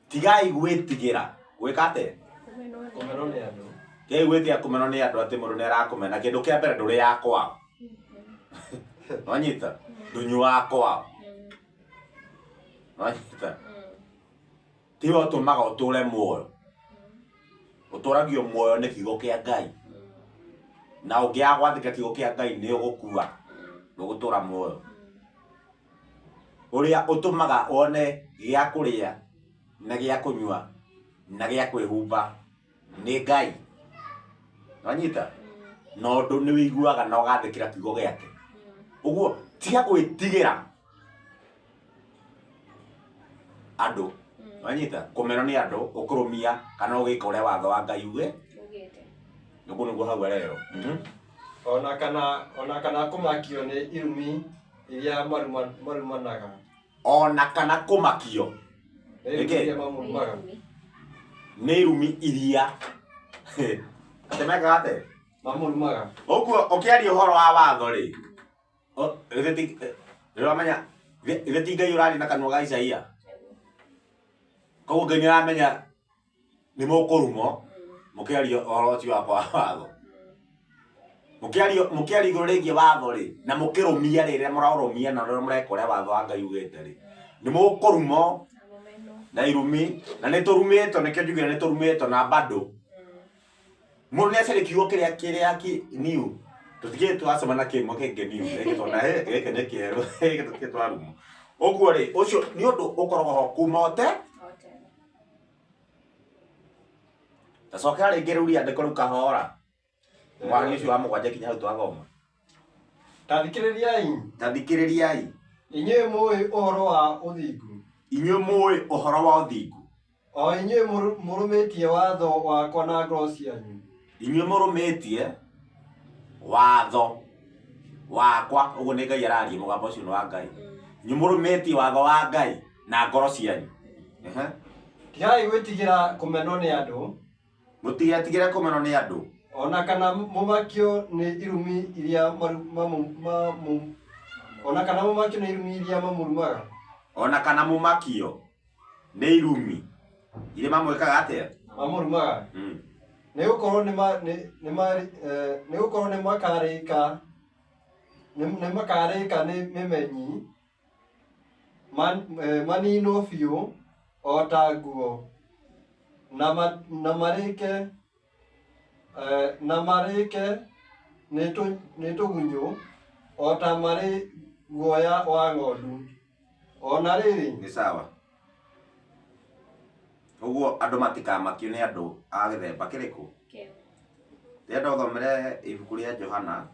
Tigai gwĩtigĩra gwĩka atĩa? Kũmenwo nĩ andũ. Tigai gwĩtigĩra kũmenwo nĩ andũ atĩ mũndũ nĩ arakũmena. Kĩndũ kĩa mbere ndũrĩ ya kwao. Wanyita? Ndũnyuaga kwao. Wanyita? Tiwe ũtũmaga ũtũre muoyo. Ũtũragio muoyo nĩ kiugo kĩa Ngai. Na ũngĩaga gwathĩkĩra kiugo kĩa Ngai nĩ ũgũkua, ndũgũtũra muoyo. Ũrĩa ũtũmaga wone gĩa kũrĩa na gĩa kũnyua na gĩa kwĩhumba nĩ Ngai. Wanyita? Na ũndũ nĩ wĩiguaga na ũgathĩkĩra kiugo gĩake. Ũguo tiga gwĩtigĩra andũ. Wanyita? Kũmenwo nĩ andũ ũkũrũmia kana ũgĩka ũrĩa watho wa Ngai uge. Ugĩte. Ũguo nĩguo hau arerwo. Ona kana kũmakio nĩ irumi iria marumanaga. Ona kana kũmakio Nĩ irumi Nĩkĩ? iria mamurumaga. Nĩ irumi iria atĩ mekaga atĩ Mamurumaga. Ũguo ũkĩaria ũhoro wa watho rĩ, githĩ nĩũramenya githĩ ti Ngai ũraria na kanua ga Isaia? Koguo Ngai nĩaramenya nĩ mũkũrumwo mũkĩaria ũhoro ũcio wakwa wa watho. Mũkĩaria igũrũ rĩgiĩ watho rĩ, na mũkĩrũmia rĩ, rĩrĩa mũraũrũmia na rĩrĩa mũreka ũrĩa watho wa Ngai ugĩte rĩ, nĩ mũkũrumwo Na mũmenwo. Na irumi, na nĩ tũrumĩtwo. Nĩkĩo njugire nĩ tũrumĩtwo na bado mũndũ nĩ acaria kiugo kĩrĩa kĩrĩa kĩ niu tũtigĩ twacema na kĩmwe kĩngĩ niu gĩkĩ tondũ gĩkĩ nĩ kĩerũ, gĩkĩ tũtigĩ twarumwo. Ũguo rĩ, ũcio nĩ ũndũ ũkoragwo ho kuma o te O tene. Tacokera rĩngĩ rĩu rĩandĩko rĩu kahora, mwari ũcio wa 7 kinya hau twathoma. Ta thikĩrĩriai. Ta thikĩrĩriai. Inyuĩ mũũĩ ũhoro wa ũthingu. Inyuĩ mũĩ ũhoro wa ũthingu. O inyuĩ mũrũmĩtie watho wakwa na ngoro cianyu. Inyuĩ mũrũmĩtie watho wakwa. Ũguo nĩ Ngai araria, mũgambo ũcio nĩ wa Ngai. Inyuĩ mũrũmĩtie watho wa Ngai na ngoro cianyu. Ehe. Tigai gwĩtigĩra kũmenwo nĩ andũ. Mũtigetigĩre kũmenwo nĩ andũ. Ona kana mũmakio nĩ irumi iria maru, mamu, mamu, ona kana mũmakio nĩ irumi iria mamurumaga. Ona kana mũmakio nĩ irumi iria mamwĩkaga atĩa? Mamurumaga. Nĩ gũkorwo nĩ ma, nĩ, nĩ ma, nĩ gũkorwo nĩ makarĩka nĩ makarĩka nĩ mĩmenyi maninwo biũ o ta nguo na, ma, na marĩke na marĩke nĩ tũgunyũ o ta marĩ guoya wa ng'ondu. Ona rĩrĩ. Nĩ sawa. Ũguo andũ matikamakio nĩ andũ a gĩthemba kĩrĩkũ? Kĩu. Ndĩrenda ũthomere ibuku rĩa Johana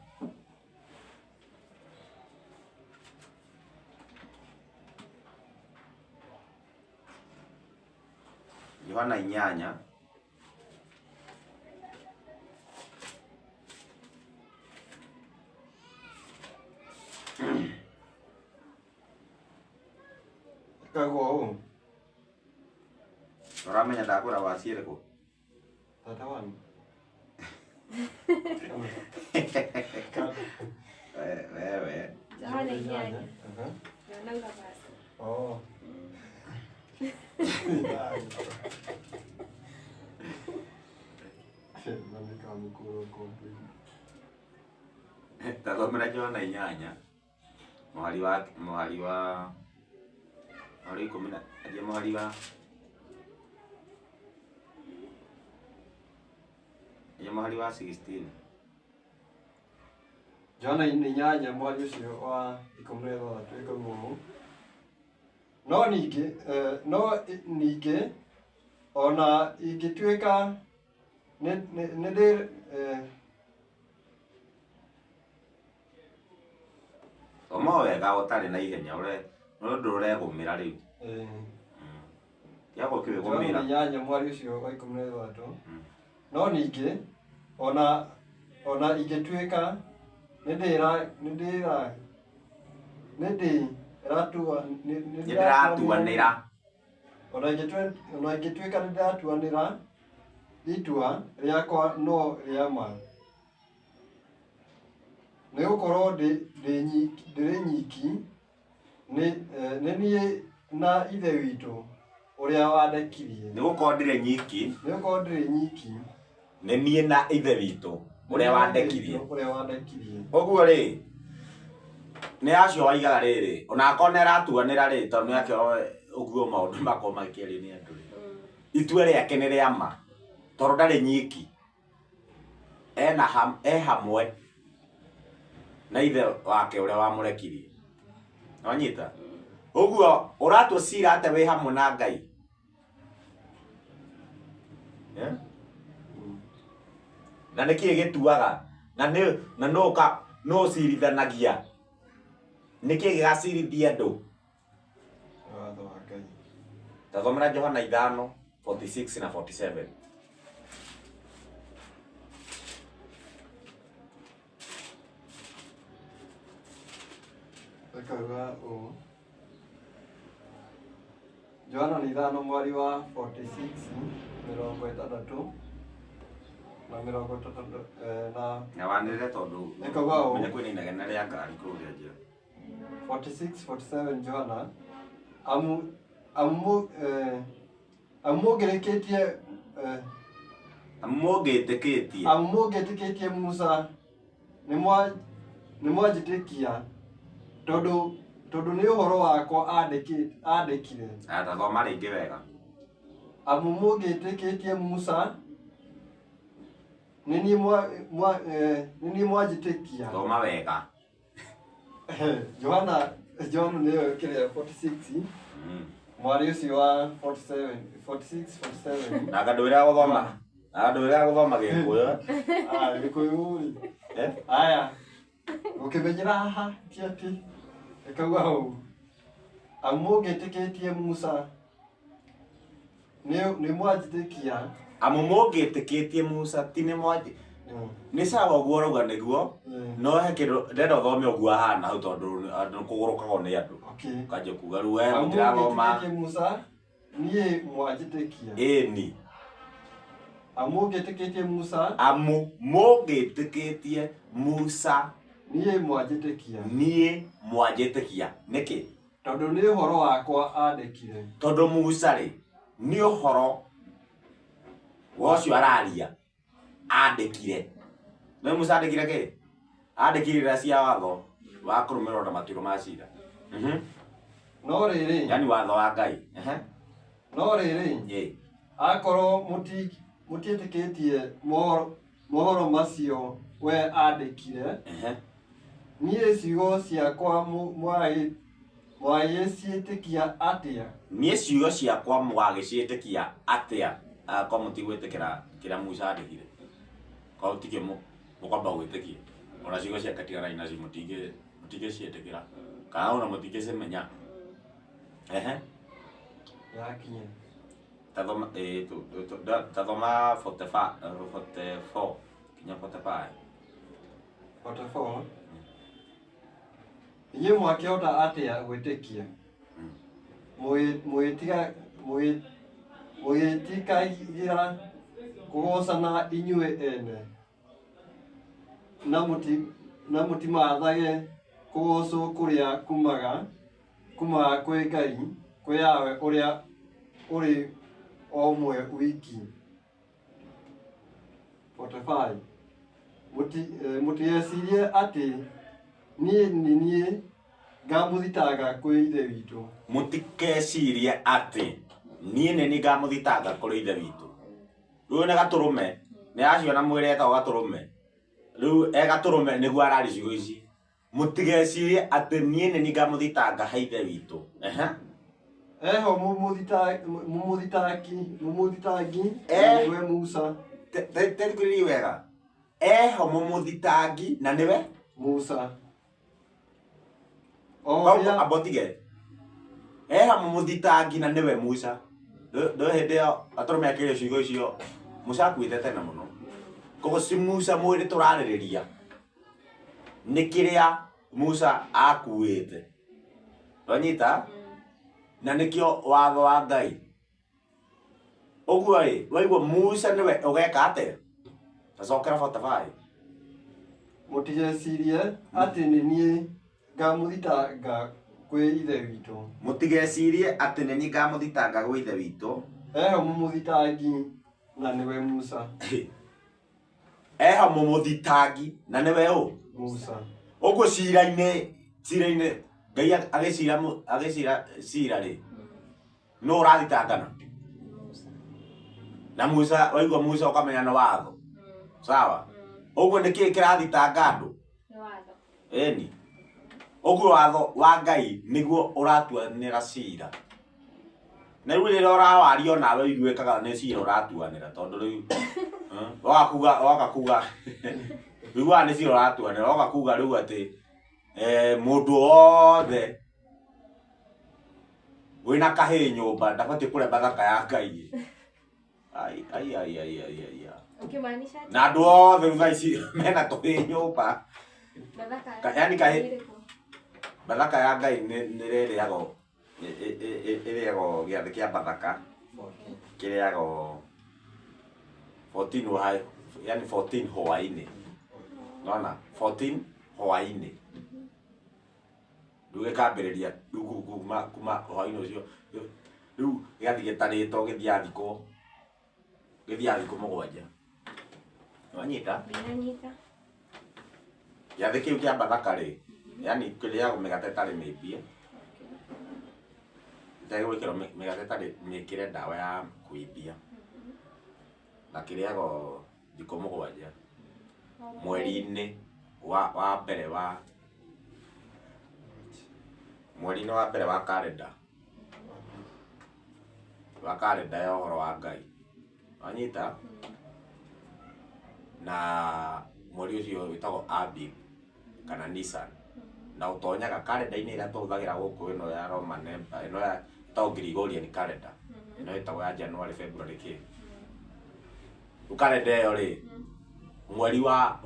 8. Ĩkagwo ũũ. Ũramenya ndakwĩra waci ĩrĩkũ? Tata wanu. Wewe. Johana 8. Aha. Ndonauga basi. Oh. Tathomera Johana 8 mũhari wa 10 na anjia mũhari wa 16. Johana 8 mwari ũcio wa 16 ĩkaguo ũũ. No ningĩ ona ingĩtuĩka nĩ ndĩ Thoma o wega ũtarĩ na ihenya, ũre nĩ ũndũ ũregũmĩra rĩu. Tiga Johana gũkĩwĩgũmĩra. 8 mwari ũcio wa 16. No ningĩ ona ingĩtuĩka nĩ ndĩra nĩ ndĩra nĩ ndĩratua nĩ Nĩ ndĩratuanĩra. Ona ingĩtuĩka nĩ ndĩratuanĩra, itua rĩakwa no rĩa ma, nĩ gũkorwo ndĩrĩ nyiki, nĩ niĩ na Ithe witũ ũrĩa wandekirie. Nĩ gũkorwo ndirĩ nyiki. Nĩ gũkorwo ndĩrĩ nyiki. Nĩ niĩ na Ithe witũ ũrĩa wandekirie. Ũrĩa wandekirie. Ũguo rĩ, nĩ acio waigaga rĩrĩ, ona akorwo nĩ aratuanĩra rĩ, tondũ nĩ akĩoe ũguo maũndũ makorwo makĩario nĩ andũ rĩ, itua rĩake nĩ rĩa ma tondũ ndarĩ nyiki. Ena ham, e hamwe na ithe wake ũrĩa wamũrekirie. Wanyita? Ũguo ũratua cira atĩa wĩ hamwe na Ngai? Eh? Na nĩkĩĩ gĩtuaga? Na nĩ na nũ ka nũ ũcirithanagia? Nĩkĩĩ gĩgacirithia andũ? Watho wa Ngai. Tathomera Johana 5 46 na 47. Ĩkauga ũũ. Johana nĩ ithano mweri wa 46 mĩrongo ĩtandatũ na mĩrongo ĩtatũ na Na wanĩrĩre tondũ Ĩkauga ũũ. menya kwĩna inegene rĩa ngari kũrĩa njĩra. 46 47 Johana amu amu amu mũngĩrĩkĩtie Mũngĩtĩkĩtie amu mũngĩtĩkĩtie Musa nĩ mwanjĩtĩkia tondũ tondũ nĩ ũhoro wakwa andĩkire. Tathoma rĩngĩ wega. Amu mũngĩtĩkĩtie Musa nĩ niĩ nĩ niĩ mwanjĩtĩkia. Thoma wega. Johana Johana nĩyo kĩrĩa 46 mwari ũcio wa 47 46 47. Na ngandwĩra gũthoma. Na ngandwĩra gũthoma Gĩkũyũ. Ah, Gĩkũyũ rĩ. Eh? Aya, ũkĩmenyera haha ti atĩ ĩkauga ũũ, amu mũngĩtĩkĩtie Musa nĩ mwanjĩtĩkia. Amu mũngĩtĩkĩtie Musa ti nĩ mwanjĩ nĩ sawa ũguo ũrauga nĩguo. No he kĩndũ ndĩrenda ũthome ũguo ahana hau tondũ andũ kũgũrũkagwo nĩ andũ. Ũkanjia kuga rĩu we Amu mũtirathoma. mũngĩtĩkĩtie Musa niĩ mwanjĩtĩkia. Ĩni. Amu mũngĩtĩkĩtie Musa Amu mũngĩtĩkĩtie Musa niĩ mwanjĩtĩkia. Niĩ mwanjĩtĩkia. Nĩkĩ? Tondũ nĩ ũhoro wakwa andĩkire. Tondũ Musa rĩ nĩ ũhoro wa ũcio araria andĩkire. Nĩ Musa andĩkire kĩ? Andĩkire irĩra cia watho wa kũrũmĩrĩrwo na matuĩro ma cira. No rĩrĩ, Yani watho wa Ngai. No rĩrĩ, akorwo mũtiĩtĩkĩtie mohoro macio we andĩkire, niĩ ciugo ciakwa mwagĩciĩtĩkia atĩa? Niĩ ciugo ciakwa mwagĩciĩtĩkia atĩa akorwo mũtigwĩtĩkĩra kĩrĩa Musa andĩkire? Korwo tikĩo mũkwamba gwĩtĩkia ona ciugo ciake tiganai nacio mũtingĩciĩtĩkĩra kana ona mũtingĩcimenya. Ehe. Yakinya. Tathoma tathoma 45 44 kinya 45. 44. Inyuĩ mwakĩhota atĩa gwĩtĩkia mũgĩtigagĩra kũgoocana inyuĩ ene na mũtimathage kũgoocwo kũrĩa kumaga kwĩ Ngai, kwĩ Yahweh ũrĩa ũrĩ o ũmwe wiki? 45. Mũtigecirie atĩ niĩ nĩ niĩ ngamũthitanga kwĩ Ithe witũ. Mũtikecirie atĩ niĩ nĩ niĩ ngamũthitanga kũrĩ Ithe witũ. Rĩu nĩ gatũrũme, nĩ aciona mwĩrĩ etagwo gatũrũme. Rĩu e gatũrũme nĩguo araria ciugo ici. Mũtigecirie atĩ niĩ nĩ niĩ ngamũthitanga he Ithe witũ. Ehe. Eho mũmũthitangi nĩwe Musa. Tethikĩrĩria wega. Eho mũmũthitangi na nĩwe Musa. Abotige. Eho mũmũthitangi na nĩwe Musa. Ndo hĩndĩ ĩyo gatũrũme akĩria ciugo icio Musa akuĩte tene mũno. Koguo si Musa mwĩrĩ tũrarĩrĩria. Nĩ kĩrĩa Musa akuĩte. Wanyita? Na nĩkĩo watho wa Ngai. Ũguo rĩ, waigua Musa nĩwe ũgeka atĩa? Tacokera 45. Mũtigecirie atĩ nĩ niĩ ngamũthitanga kwĩ Ithe witũ. Mũtigecirie atĩ nĩ niĩ ngamũthitanga gwĩ Ithe witũ. Eho mũmũthitangi na nĩwe Musa. Eho mũmũthitangi na nĩwe ũ? Musa. Ũguo cira-inĩ Ngai agĩcira agĩcira cira rĩ, nũ ũrathitangana? Na Musa, waigua Musa ũkamenya nĩ watho. Sawa? Ũguo nĩ kĩĩ kĩrathitanga andũ? Nĩ watho. Ĩni. Ũguo watho wa Ngai nĩguo ũratuanĩra cira. Na rĩu rĩrĩa ũrawaria onawe ũiguĩkaga nĩ cira ũratuanĩra tondũ rĩu woka kuga ũiguaga nĩ cira ũratuanĩra woka kuga rĩu atĩ mũndũ wothe wĩna kahĩĩ nyũmba ndabatiĩ kũrĩa bathaka ya Ngai. Ai ai ai ai ai ai. Ukimaanisha Na andũ othe rĩu thaa ici mena tũhĩĩ nyũmba. Bathaka Yani kahĩĩ nĩ ĩrĩkũ? Bathaka ya Ngai nĩ rĩrĩagwo ĩrĩagwo gĩathĩ kĩa bathaka kĩrĩagwo 14 wa yani 14 hwaĩ-inĩ. Nona 14 hwaĩ-inĩ. Rĩu gĩkambĩrĩria rĩu kuma hwaĩ-inĩ ũcio rĩu gĩgathiĩ gĩtarĩtwo gĩthiaga thikũ 7. Wanyita? Ndinanyita. Gĩathĩ kĩu kĩa bathaka rĩ, yani kĩrĩagwo mĩgate ĩtarĩ mĩimbie. Ĩtegwĩkĩrwo mĩgate ĩtarĩ mĩkĩre ndawa ya kũimbia. Na kĩrĩagwo thikũ 7 mweri-inĩ wa mbere wa mweri-inĩ wa mbere wa kalenda. Wa kalenda ya ũhoro wa Ngai. Wanyita? Na mweri ũcio wĩtagwo Abib kana Nisan. Na ũtonyaga kalenda-inĩ ĩrĩa tũhũthagĩra gũkũ ĩno ya Roman Empire, ĩno ya ĩtagwo Gregorian calendar. Ĩno ĩtagwo ya January, February kĩ. Rĩu kalenda ĩyo rĩ, mweri wa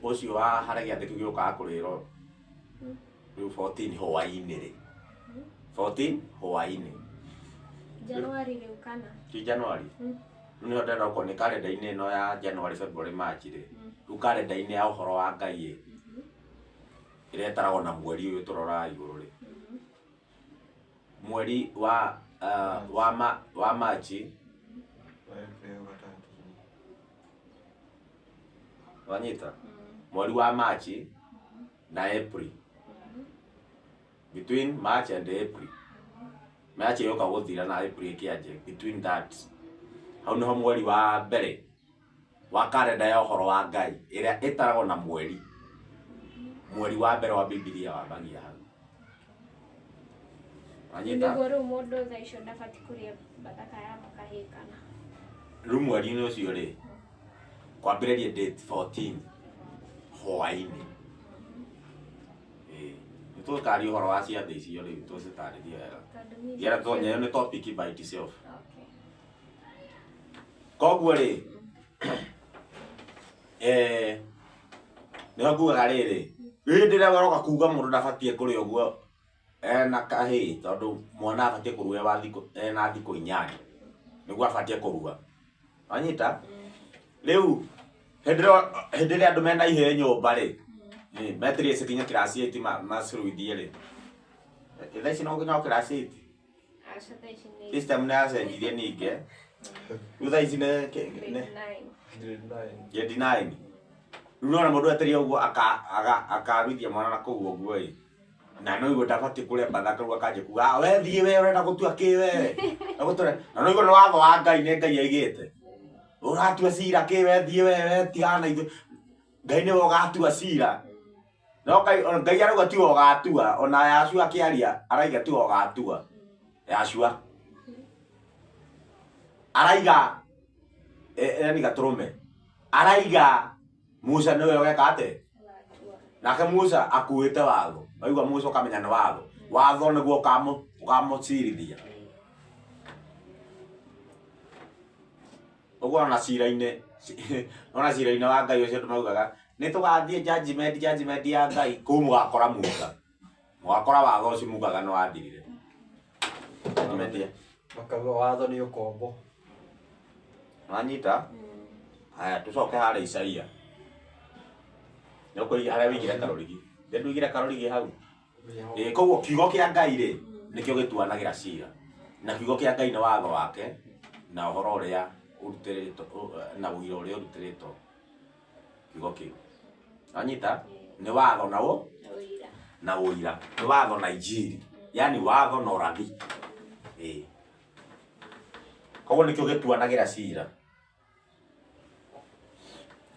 ũcio wa harĩa gĩathĩ kĩu gĩũkaga kũrĩrwo rĩu 14 hwaĩ-inĩ rĩ. 14 hwaĩ-inĩ. January rĩu kana? Ti January. Rĩu nĩho ndĩrenda gũkorwo nĩ kalenda-inĩ ĩno ya January, February, March rĩ. Rĩu kalenda-inĩ ya ũhoro wa Ngai ĩ, ĩrĩa ĩtaragwo na mweri ũyũ tũroraga igũrũ rĩ. Mweri wa March wanyita? Mweri wa March na April. Between March and April. March yoka gũthira na April ĩkĩanjia. Between that. Hau nĩho mweri wa mbere wa kalenda ya ũhoro wa Ngai ĩrĩa ĩtaragwo na mweri. Mweri wa mbere wa Bibilia wambagia hau. Wanyita? Nĩguo rĩu mũndũ thaa icio ndabatiĩ kũrĩa bathaka ya kahĩĩ kana? Rĩu mweri-inĩ ũcio rĩ, kwambĩrĩria date 14 hwaĩ-inĩ. Nĩ tũkaria ũhoro wa ciathĩ icio rĩu tũcitarĩrie wega. Tondũ niĩ Yera tonye nĩ topic by itself. Okay. Koguo rĩ, nĩho ngugaga rĩrĩ, hĩndĩ ĩrĩa ũroka kuga mũndũ ndabatiĩ kũrĩa ũguo ena kahĩĩ tondũ mwana abatiĩ kũrua wa thikũ ena thikũ 8 nĩguo abatiĩ kũrua. Wanyita? Rĩu hĩndĩ ĩrĩa andũ mena ihĩĩ nyũmba rĩ, metirĩe cikinye class 8 maciruithie rĩ. Thaa ici no nginya class 8. Aca thaa ici nĩ System nĩ yacenjirie ningĩ. Rĩu thaa ici nĩ grade 9. Grade 9. Grade 9. Rĩu nĩwona mũndũ etereire ũguo akaruithia mwana na kũu ũguo ĩ. Na no igua ndabatiĩ kũrĩa bathaka rĩu akanjia kuga, we thiĩ we ũrenda gũtua kĩ we. Na no igua nĩ watho wa Ngai nĩ Ngai aigĩte. Ũratua cira kĩ we thiĩ we we tigana na ithuĩ. Ngai nĩwe ũgatua cira. No Ngai arauga tiwe ũgatua, ona Yahshua akĩaria araiga tiwe ũgatua. Yahshua araiga yani gatũrũme. Araiga Musa nĩwe ũgeka atĩa? Nake Musa akuĩte watho. Waigua Musa ũkamenya nĩ watho. Watho nĩguo ũkamũcirithia. Ũguo ona cira-inĩ, ona cira-inĩ wa Ngai ũcio andũ maugaga nĩ tũgathiĩ judgment ya Ngai kũu mũgakora Musa. Mũgakora watho ũcio mugaga nĩ wathirire. Judgment ya Makauga watho nĩ ũkombo. Wanyita? Haya tũcoke harĩa Isaia. Nĩ ũkũiga harĩa wĩigire karũrigi. Nĩ ndũigire karũrigi hau. Koguo kiugo kĩa Ngai rĩ, nĩkĩo gĩtuanagĩra cira. Na kiugo kĩa Ngai nĩ watho wake na ũhoro ũrĩa ũrutĩrĩtwo na ũira ũrĩa ũrutĩrĩtwo kiugo kĩu. Wanyita? Nĩ watho na ũ? Na ũira. Nĩ watho na injiri. Yani watho na ũrathi. Koguo nĩkĩo gĩtuanagĩra cira.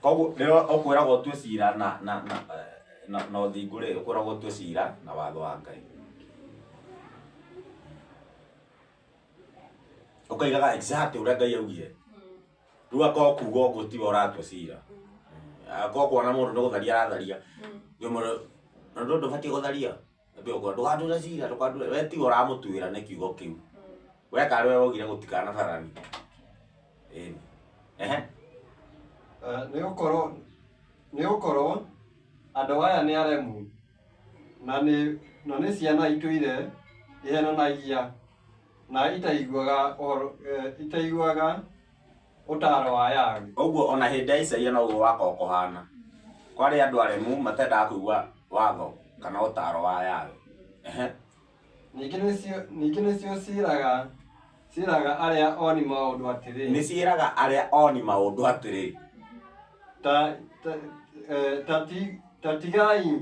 Koguo rĩrĩa ũkwĩragwo ũtue cira na na na na na ũthingu rĩ, ũkwĩragwo ũtue cira na watho wa Ngai. Ũkaigaga exactly ũrĩa Ngai augire. Rĩu akorwo kuga ũguo tiwe ũratua cira. Akorwo kuona mũndũ nĩ gũtharia aratharia, ũmwĩre na ndũbatiĩ gũtharia. Ndũgatue cira, ndũgatue, we tiwe ũramũtuĩra nĩ kiugo kĩu. We karĩ we waugire gũtikanatharani. Ĩni. Ehe. Nĩ gũkorwo andũ aya nĩ aremu na nĩ ciana itũire ihenanagia na itaiguaga ũhoro, itaiguaga ũtaaro wa Yahweh. Ũguo ona hĩndĩ ya Isaia noguo wakorwo kũhana. Kwarĩ andũ aremu matendaga kũigua watho kana ũtaaro wa Yahweh. Ehe. Ningĩ nĩcio ciĩraga arĩa oni maũndũ atĩrĩ, Nĩ ciĩraga arĩa oni maũndũ atĩrĩ, ta ta eh, ta ti- ta tigai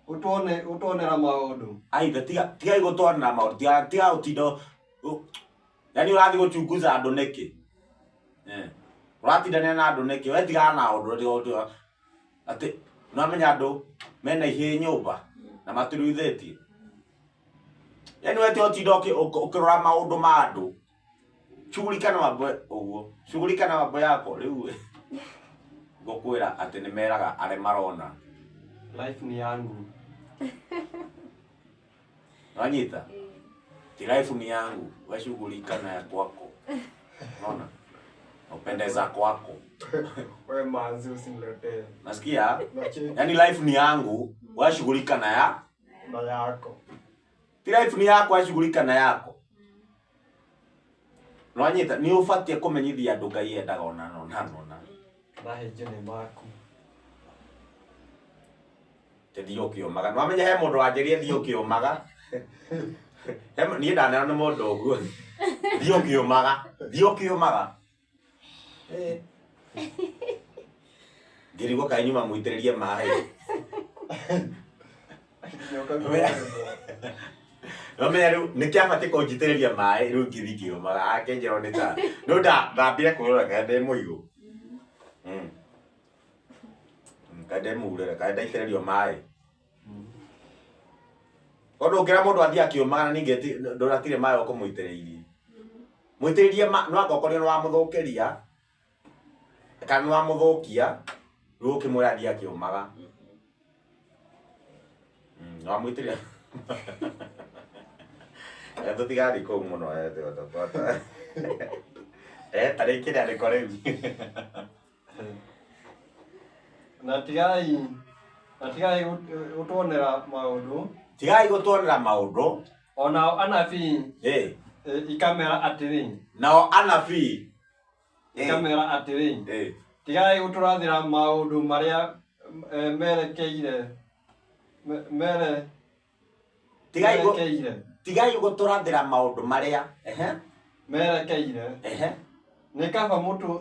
ũtuonera maũndũ. Aitha tiga tigai gũtwarĩra maũndũ, tiga tiga gũtinda yani ũrathiĩ gũchunguza andũ nĩkĩ? Ũratindania na andũ nĩkĩ? We tigana na ũndũ tiga atĩ nĩwamenya andũ mena ihĩĩ nyũmba na matiruithĩtie. Yani we tiga ũtinda ũkĩrora maũndũ ma andũ. Shughulika na mambo ũguo. Shughulika na mambo yako rĩu ngũkwĩra atĩ nĩ meraga arĩa marona. Life ni yangu. Wanyita? Ti life ni yangu, we shughulika na ya kwako. Unaona? Upendeza kwako. We manzi usiniletee. Nasikia? Nacheki. Yaani life ni yangu, we shughulika na ya. Na yako. Ti life ni yako, we shughulika na yako. Nwanyita, nĩ ũbatiĩ kũmenyithia andũ Ngai endaga ona nona nona. Mahĩnjũ nĩ maku. Te thiĩ ũkĩũmaga. Nĩwamenya he mũndũ wanjĩrire thiĩ ũkĩũmaga. Niĩ ndanera nĩ mũndũ ũguo. Thiĩ ũkĩũmaga. Thiĩ ũkĩũmaga. Eh. Ngĩrigwo kaĩ nyuma mũitĩrĩrie maĩ. Nomenya rĩu nĩkĩ abatiĩ kũnjitĩrĩria maĩ rĩu ngĩthiĩ ngĩũmaga akĩnjĩra nĩ ta no ndambire kwĩrora kaĩ ndĩ mũigũ. Kaĩ ndĩ murĩre kaĩ ndaitĩrĩrio maĩ. Tondũ ũngĩra mũndũ athiĩ akĩũmaga na ningĩ ndũratirĩ maĩ ũkũmũitĩrĩirie. Mũitĩrĩrie ma no anga ũkorwo nĩ wamũthũkĩria kana nĩ wamũthũkia rĩu ũkĩmwĩra athiĩ akĩũmaga. Nĩ wamũitĩrĩria. Tũtigathiĩ kũu mũno ta rĩngĩ rĩandĩko rĩu. Na tigai gũtuonera maũndũ. Tigai gũtuonera maũndũ. Onao anabii ikamera atĩrĩ, Nao anabii ikamera atĩrĩ, tigai gũtũrathĩra maũndũ marĩa merekeire mere Tigai merekeire tigai gũtũrathĩra maũndũ marĩa ehe merekeire. Ehe. Nĩ kaba mũtu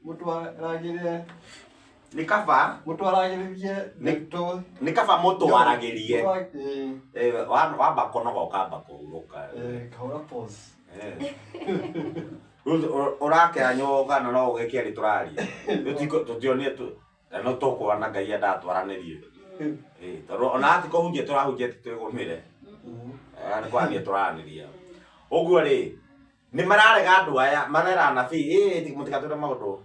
mũtwaragĩrie Nĩ kaba mũtwaragĩrie ndeto Nĩ kaba mũtwaragĩrie. Wamba kũnoga ũkamba kũhurũka. Kahũra pause. Rĩu ũrakĩanywo kana no ũgĩkĩaria tũraria. Rĩu tũtionie na no tũkuona Ngai endaga twaranĩrie. Tondũ ona ati kũhunjia tũrahunjia ti twĩgũmĩre. Nĩ kwaranĩria tũraranĩria. Ũguo rĩ, nĩ mararega andũ aya, marera anabii, mũtigatwĩre maũndũ.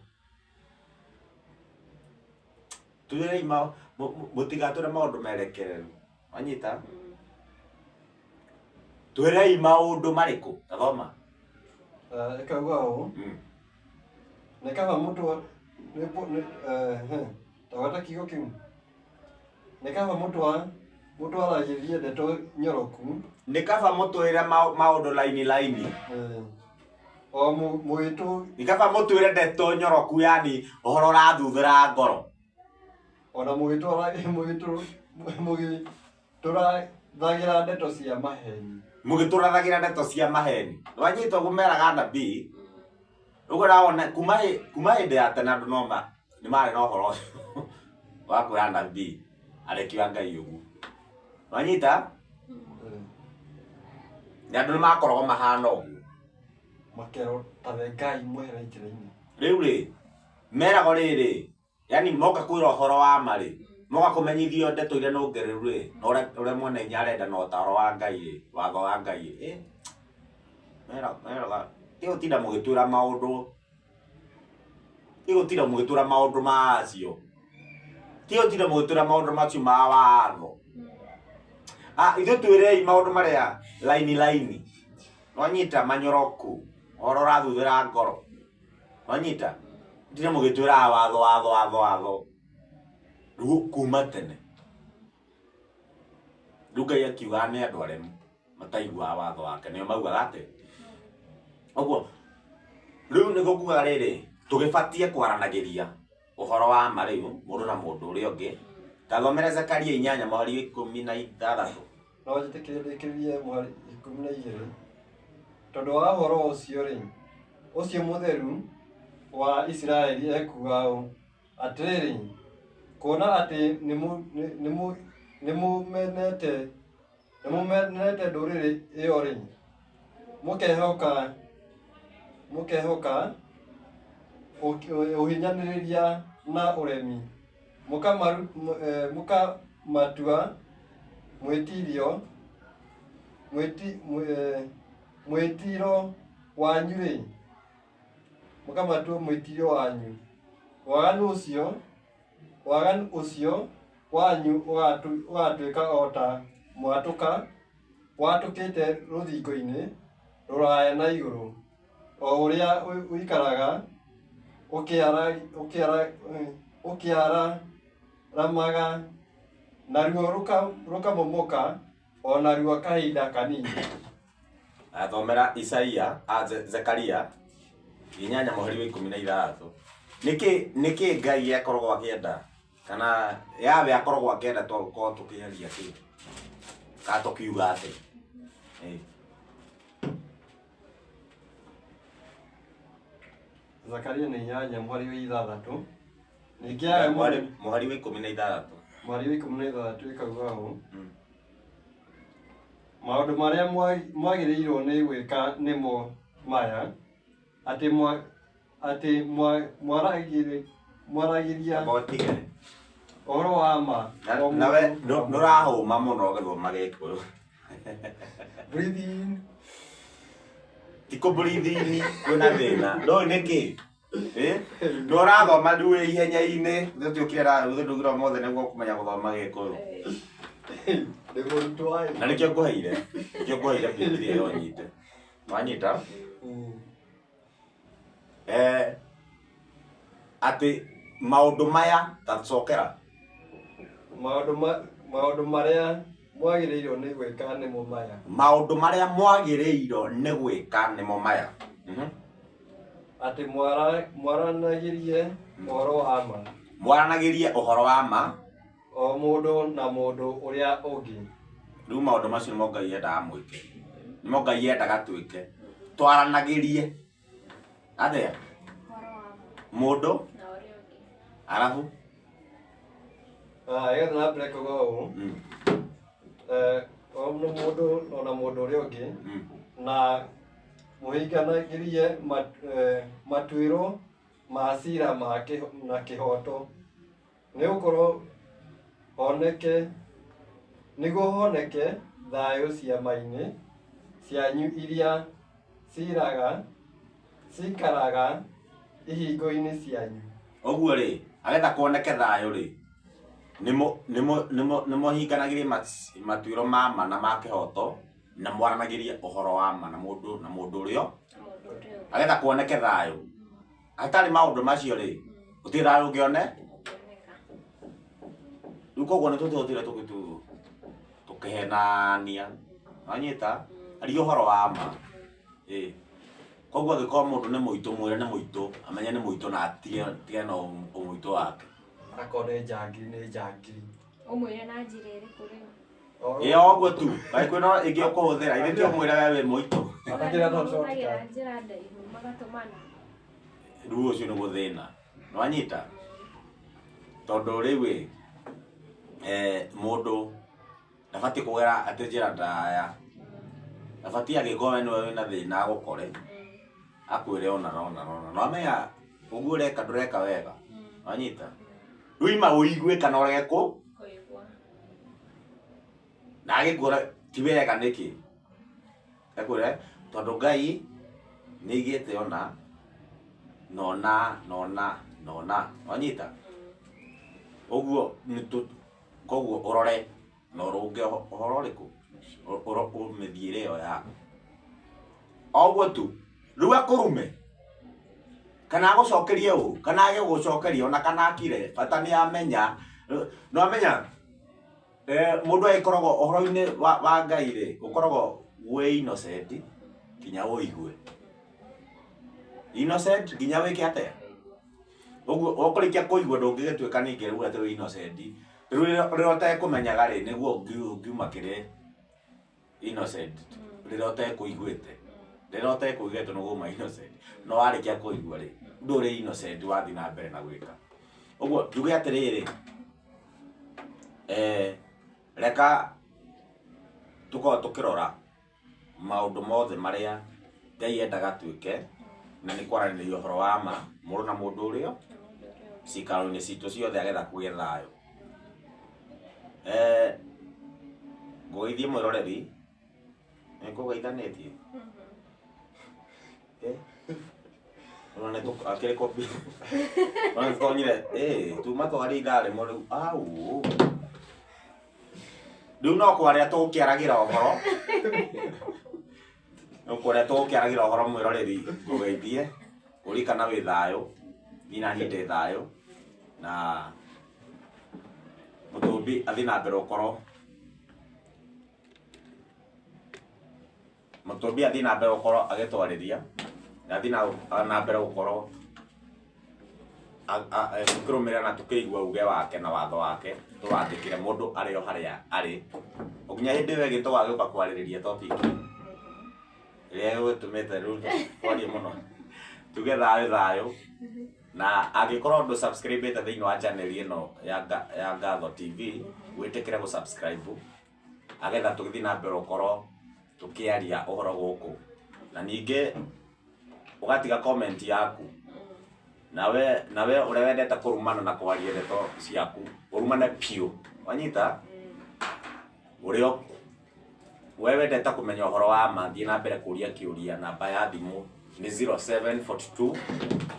Twĩrei mũtigatwĩre maũndũ merekereru. Wanyita? Twĩrei maũndũ marĩkũ? Tathoma. Ĩkauga ũũ, nĩ kaba mũtũ nĩ nĩ he tagwata kiugo kĩu, nĩ kaba mũtwaragĩrie ndeto nyoroku. Nĩ kaba mũtwĩre maũndũ laini laini. O mũgĩtũ Nĩ kaba mũtwĩre ndeto nyoroku, yani ũhoro ũrathuthĩra ngoro. Ona mũgĩtũrathagĩra ndeto cia maheni. Mũgĩtũrathagĩra ndeto cia maheni. Wanyita ũguo meraga nabii. Ũguo ndawona kuma hĩndĩ ya tene andũ no ma nĩ marĩ na ũhoro ũcio wa kwĩra nabii arekio a Ngai ũguo. Wanyita? Na andũ nĩ makoragwo mahana ũguo. Makerwo ta thengai mwehere njĩra-inĩ. Rĩu rĩ meragwo rĩrĩ, yani moka kwĩra ũhoro wa ma rĩ, moka kũmenyithio ndeto iria nũngereru rĩ, na ũrĩa mwene hinya arenda na ũtaro wa Ngai rĩ, watho wa Ngai rĩ, meraga tigũtinda mũgĩtwĩra maũndũ, tigũtinda mũgĩtwĩra maũndũ macio, tigũtinda mũgĩtwĩra maũndũ macio ma watho. Ithuĩ twĩrei maũndũ marĩa laini laini, nwanyita manyoroku, ũhoro ũrathuthĩra ngoro, nwanyita tinda mũgĩtwĩra watho watho watho watho rĩu kuma tene. Rĩu Ngai akiuga nĩ andũ aremu mataiguaga watho wake, nĩo maugaga atĩ ũguo. Rĩu nĩguo kugaga rĩrĩ, tũgĩbatie kwaranagĩria ũhoro wa ma rĩu mũndũ na mũndũ ũrĩa ũngĩ. Tathomere Zekaria 8 mũhari 16. No njĩtĩkĩrie ndĩkĩrĩrie mũhari 12. Tondũ wa ũhoro ũcio rĩ, ũcio mũtheru wa Isiraeli ekuuga ũũ, atĩrĩrĩ, kuona atĩ nĩmũmenete ndũrĩrĩ ĩyo rĩ, mũkehoka ũhinyanĩrĩria na ũremi, mũkamatua mwĩtiro wanyu rĩ, mũkamatua mwĩtiro wanyu. Waganu ũcio wanyu ũgatuĩka o ta mwatũka watũkĩte rũthingo-inĩ rũraya na igũrũ, o ũrĩa ũikaraga ũkĩararamaga, naruo rũkamomoka o narua kahinda kanini. Athomera Isaia, Zekaria 8 mũhari wa 16. Nĩkĩ Ngai akoragwo akĩenda kana Yahweh akoragwo akĩenda tũkorwo tũkĩaria kĩ kana tũkiuga atĩ? Zakaria nĩ 8 mũhari wa 6. Ningĩ Yahweh Mũhari wa 16. Mũhari wa 16 ĩkauga ũũ, maũndũ marĩa mwagĩrĩirwo nĩ gwĩka nĩmo maya, atĩ mwaragĩria ũhoro wa ma. Nawe nĩũrahũma mũno ũgĩthoma Gĩkũyũ. Breathe in. Ti kũ breathe in kwĩna thĩna. Ndũĩ nĩkĩ? Nĩũrathoma rĩu wĩ ihenya-inĩ, githĩ ndũkire ũmũthĩ nĩguo ũkũmenya gũthoma Gĩkũyũ. Nĩ mũrutwo wa Na nĩkĩo ngũheire, nĩkĩo ngũheire Bibilia ĩyo ũnyite. Wanyita? Atĩ maũndũ maya tacokera. Maũndũ marĩa mwagĩrĩirwo nĩ gwĩka nĩmo maya. Maũndũ marĩa mwagĩrĩirwo nĩ gwĩka nĩmo maya. Atĩ mwaranagĩrie ũhoro wa ma. Mwaranagĩrie ũhoro wa ma. O mũndũ na mũndũ ũrĩa ũngĩ. Rĩu maũndũ macio nĩmo Ngai endaga mwĩke. Nĩmo Ngai endaga twĩke. Twaranagĩrie. Atĩa? Mũndũ na ũrĩa ũngĩ. Arabu? Ĩgathiĩ na mbere kuuga ũũ. O mũndũ ona mũndũ ũrĩa ũngĩ. Na mũhinganagĩrie matuĩro ma cira na kĩhooto, nĩgũkorwo honeke, nĩguo honeke thayũ ciama-inĩ cianyu iria cikaraga ihingo-inĩ cianyu. Ũguo rĩ, agetha kuoneke thayũ rĩ, nĩmũhinganagĩrie matuĩro ma ma na ma kĩhooto, na mwaranagĩrie ũhoro wa ma na mũndũ na mũndũ ũrĩa agetha kuoneke thayũ. Hatarĩ maũndũ macio rĩ, gũtirĩ thayũ ũngĩone. Rĩu koguo nĩtũtũtire tũkĩhenania. Wanyita? Aria ũhoro wa ma. Koguo angĩkorwo mũndũ nĩ mũitũ, mwĩre nĩ mũitũ, amenye nĩ mũitũ na atige na ũmũitũ wake. Akorwo nĩ njangiri, nĩ njangiri. Ũmwĩre na njĩra ĩrĩkũ rĩu? Ĩĩ, o ũguo tu. Kaĩ kwĩna ĩngĩ ũkũhũthĩra, ithe ti ũmwĩre we wĩ mũitũ. Atakĩrĩ na shortcut. Mahũthagĩra njĩra ndaihu magatũmana. Rĩu ũcio nĩguo thĩna. Nĩwanyita? Tondũ rĩu ĩ, mũndũ ndabatiĩ kũgera atĩ njĩra ndaya. Ndabatiĩ angĩkorwo we nĩwe wĩna thĩna agũkore. Akwĩre ona na ona na ona. No amenya ũguo ũreka ndũreka wega. Wanyita? Rĩu ima ũigue kana ũrege kũ Kũigua. Na agĩkuona ti wega nĩkĩ? Ekwĩre tondũ Ngai nĩ aigĩte ona nona nona nona. Wanyita? Ũguo nĩ koguo ũrore na ũrũnge ũhoro ũrĩkũ? Ũmĩthiĩre ĩyo yaku. O ũguo tu. Rĩu akũrume kana agũcokerie ũru kana age gũgũcokeria ona kana akire bata nĩ amenya no amenya mũndũ agĩkoragwo ũhoro-inĩ wa Ngai rĩ ũkoragwo wĩ innocent nginya ũigue innocent nginya wĩke atĩa ũguo ũkũrĩkia kũigua ndũngĩgĩtuĩka ningĩ rĩu atĩ wĩ innocent rĩu rĩrĩa ũtekũmenyaga rĩ nĩguo ũngiuma kĩrĩ innocent rĩrĩa ũtekũiguĩte rĩrĩa ũtekũiguĩte nĩguo uma innocent no warĩkia kũigua rĩ ndũrĩ innocent wathiĩ na mbere na gwĩka ũguo njuge atĩrĩrĩ reka tũkorwo tũkĩrora maũndũ mothe marĩa Ngai endaga twĩke na nĩ kwaranĩria ũhoro wa ma mũndũ na mũndũ ũrĩa cikaro-inĩ citũ ciothe agetha kũgĩe thayũ. Ngũgeithie mwĩroreri nĩ ngũgeithanĩtie Ona nĩ akĩrĩ kopi ona nĩ tũtonyire tuma twaria ithaa rĩmwe rĩu au rĩu no kwaria tũgũkĩaragĩra ũhoro no kwaria tũgũkĩaragĩra ũhoro mwĩroreri ngũgeithie ũrikana wĩ thayũ niĩ na niĩ ndĩ thayũ na Mũtũmbi athiĩ na mbere ũkorwo Mũtũmbi athiĩ na mbere gũkorwo agĩtwarĩria na athiĩ na mbere gũkorwo tũkĩrũmĩrĩra na tũkĩigua uge wake na watho wake tũwathĩkĩre mũndũ arĩ o harĩa arĩ o nginya hĩndĩ ĩyo ĩngĩ tũgagĩũka kwarĩrĩria topic ĩrĩa ĩgũtũmĩte rĩu twarie mũno tuge thayũ thayũ na angĩkorwo ndũ subscribe ĩte thĩinĩ wa channel ĩno ya Ngatho TV wĩtĩkĩre gũ subscribe agetha tũgĩthiĩ na mbere ũkorwo tũkĩaria ũhoro gũkũ na ningĩ ũgatiga comment yaku nawe ũrĩa wendete kũrumana na kwaria ndeto ciaku ũrumane piũ wanyita ũrĩa we wendete kũmenya ũhoro wa ma thiĩ na mbere kũria kĩũria namba ya thimũ nĩ 0742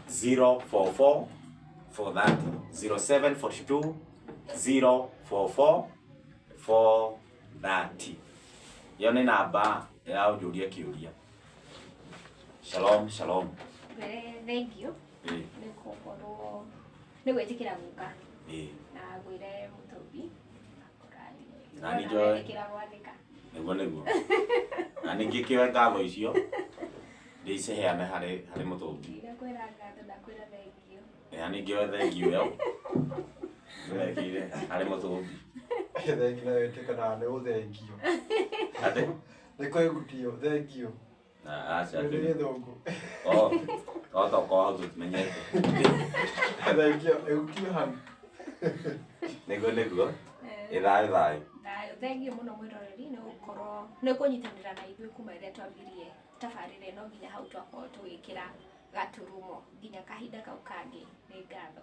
044 430 0742 044 430 ĩyo nĩ namba ya ũnjũrie kĩũria. Shalom shalom. Thank you nĩ gũkorwo nĩ gwĩtĩkĩra gũka na ngwĩre Mũtũmbi akũrathime. Na nĩ njoe. Wetĩkĩra gwathĩka. Nĩguo nĩguo na ningĩ kĩoe ngatho icio ndĩciheane harĩ Mũtũmbi. Ndakwĩra ngatho, ndakwĩra thank you. Na ningĩ oe thengiũ ĩyo ndĩmekĩire harĩ Mũtũmbi. Thengi nayo ĩtĩkanaga nĩ gũthengio. Atĩ? Nĩ kwĩgutio, thengio. Na aca. Nĩ gĩthũngũ. O o tokorwo hau tũtimenyete. Thengio, ĩgutio hau. Nĩguo nĩguo. Ĩ thayũ thayũ. Thayũ. Thengiũ mũno mwĩroreri nĩ gũkorwo nĩ kũnyitanĩra na ithuĩ kuma rĩrĩa twambirie tabarĩra ĩno nginya hau twakorwo tũgĩkĩra gaturumo nginya kahinda kau kangĩ. Nĩ ngatho.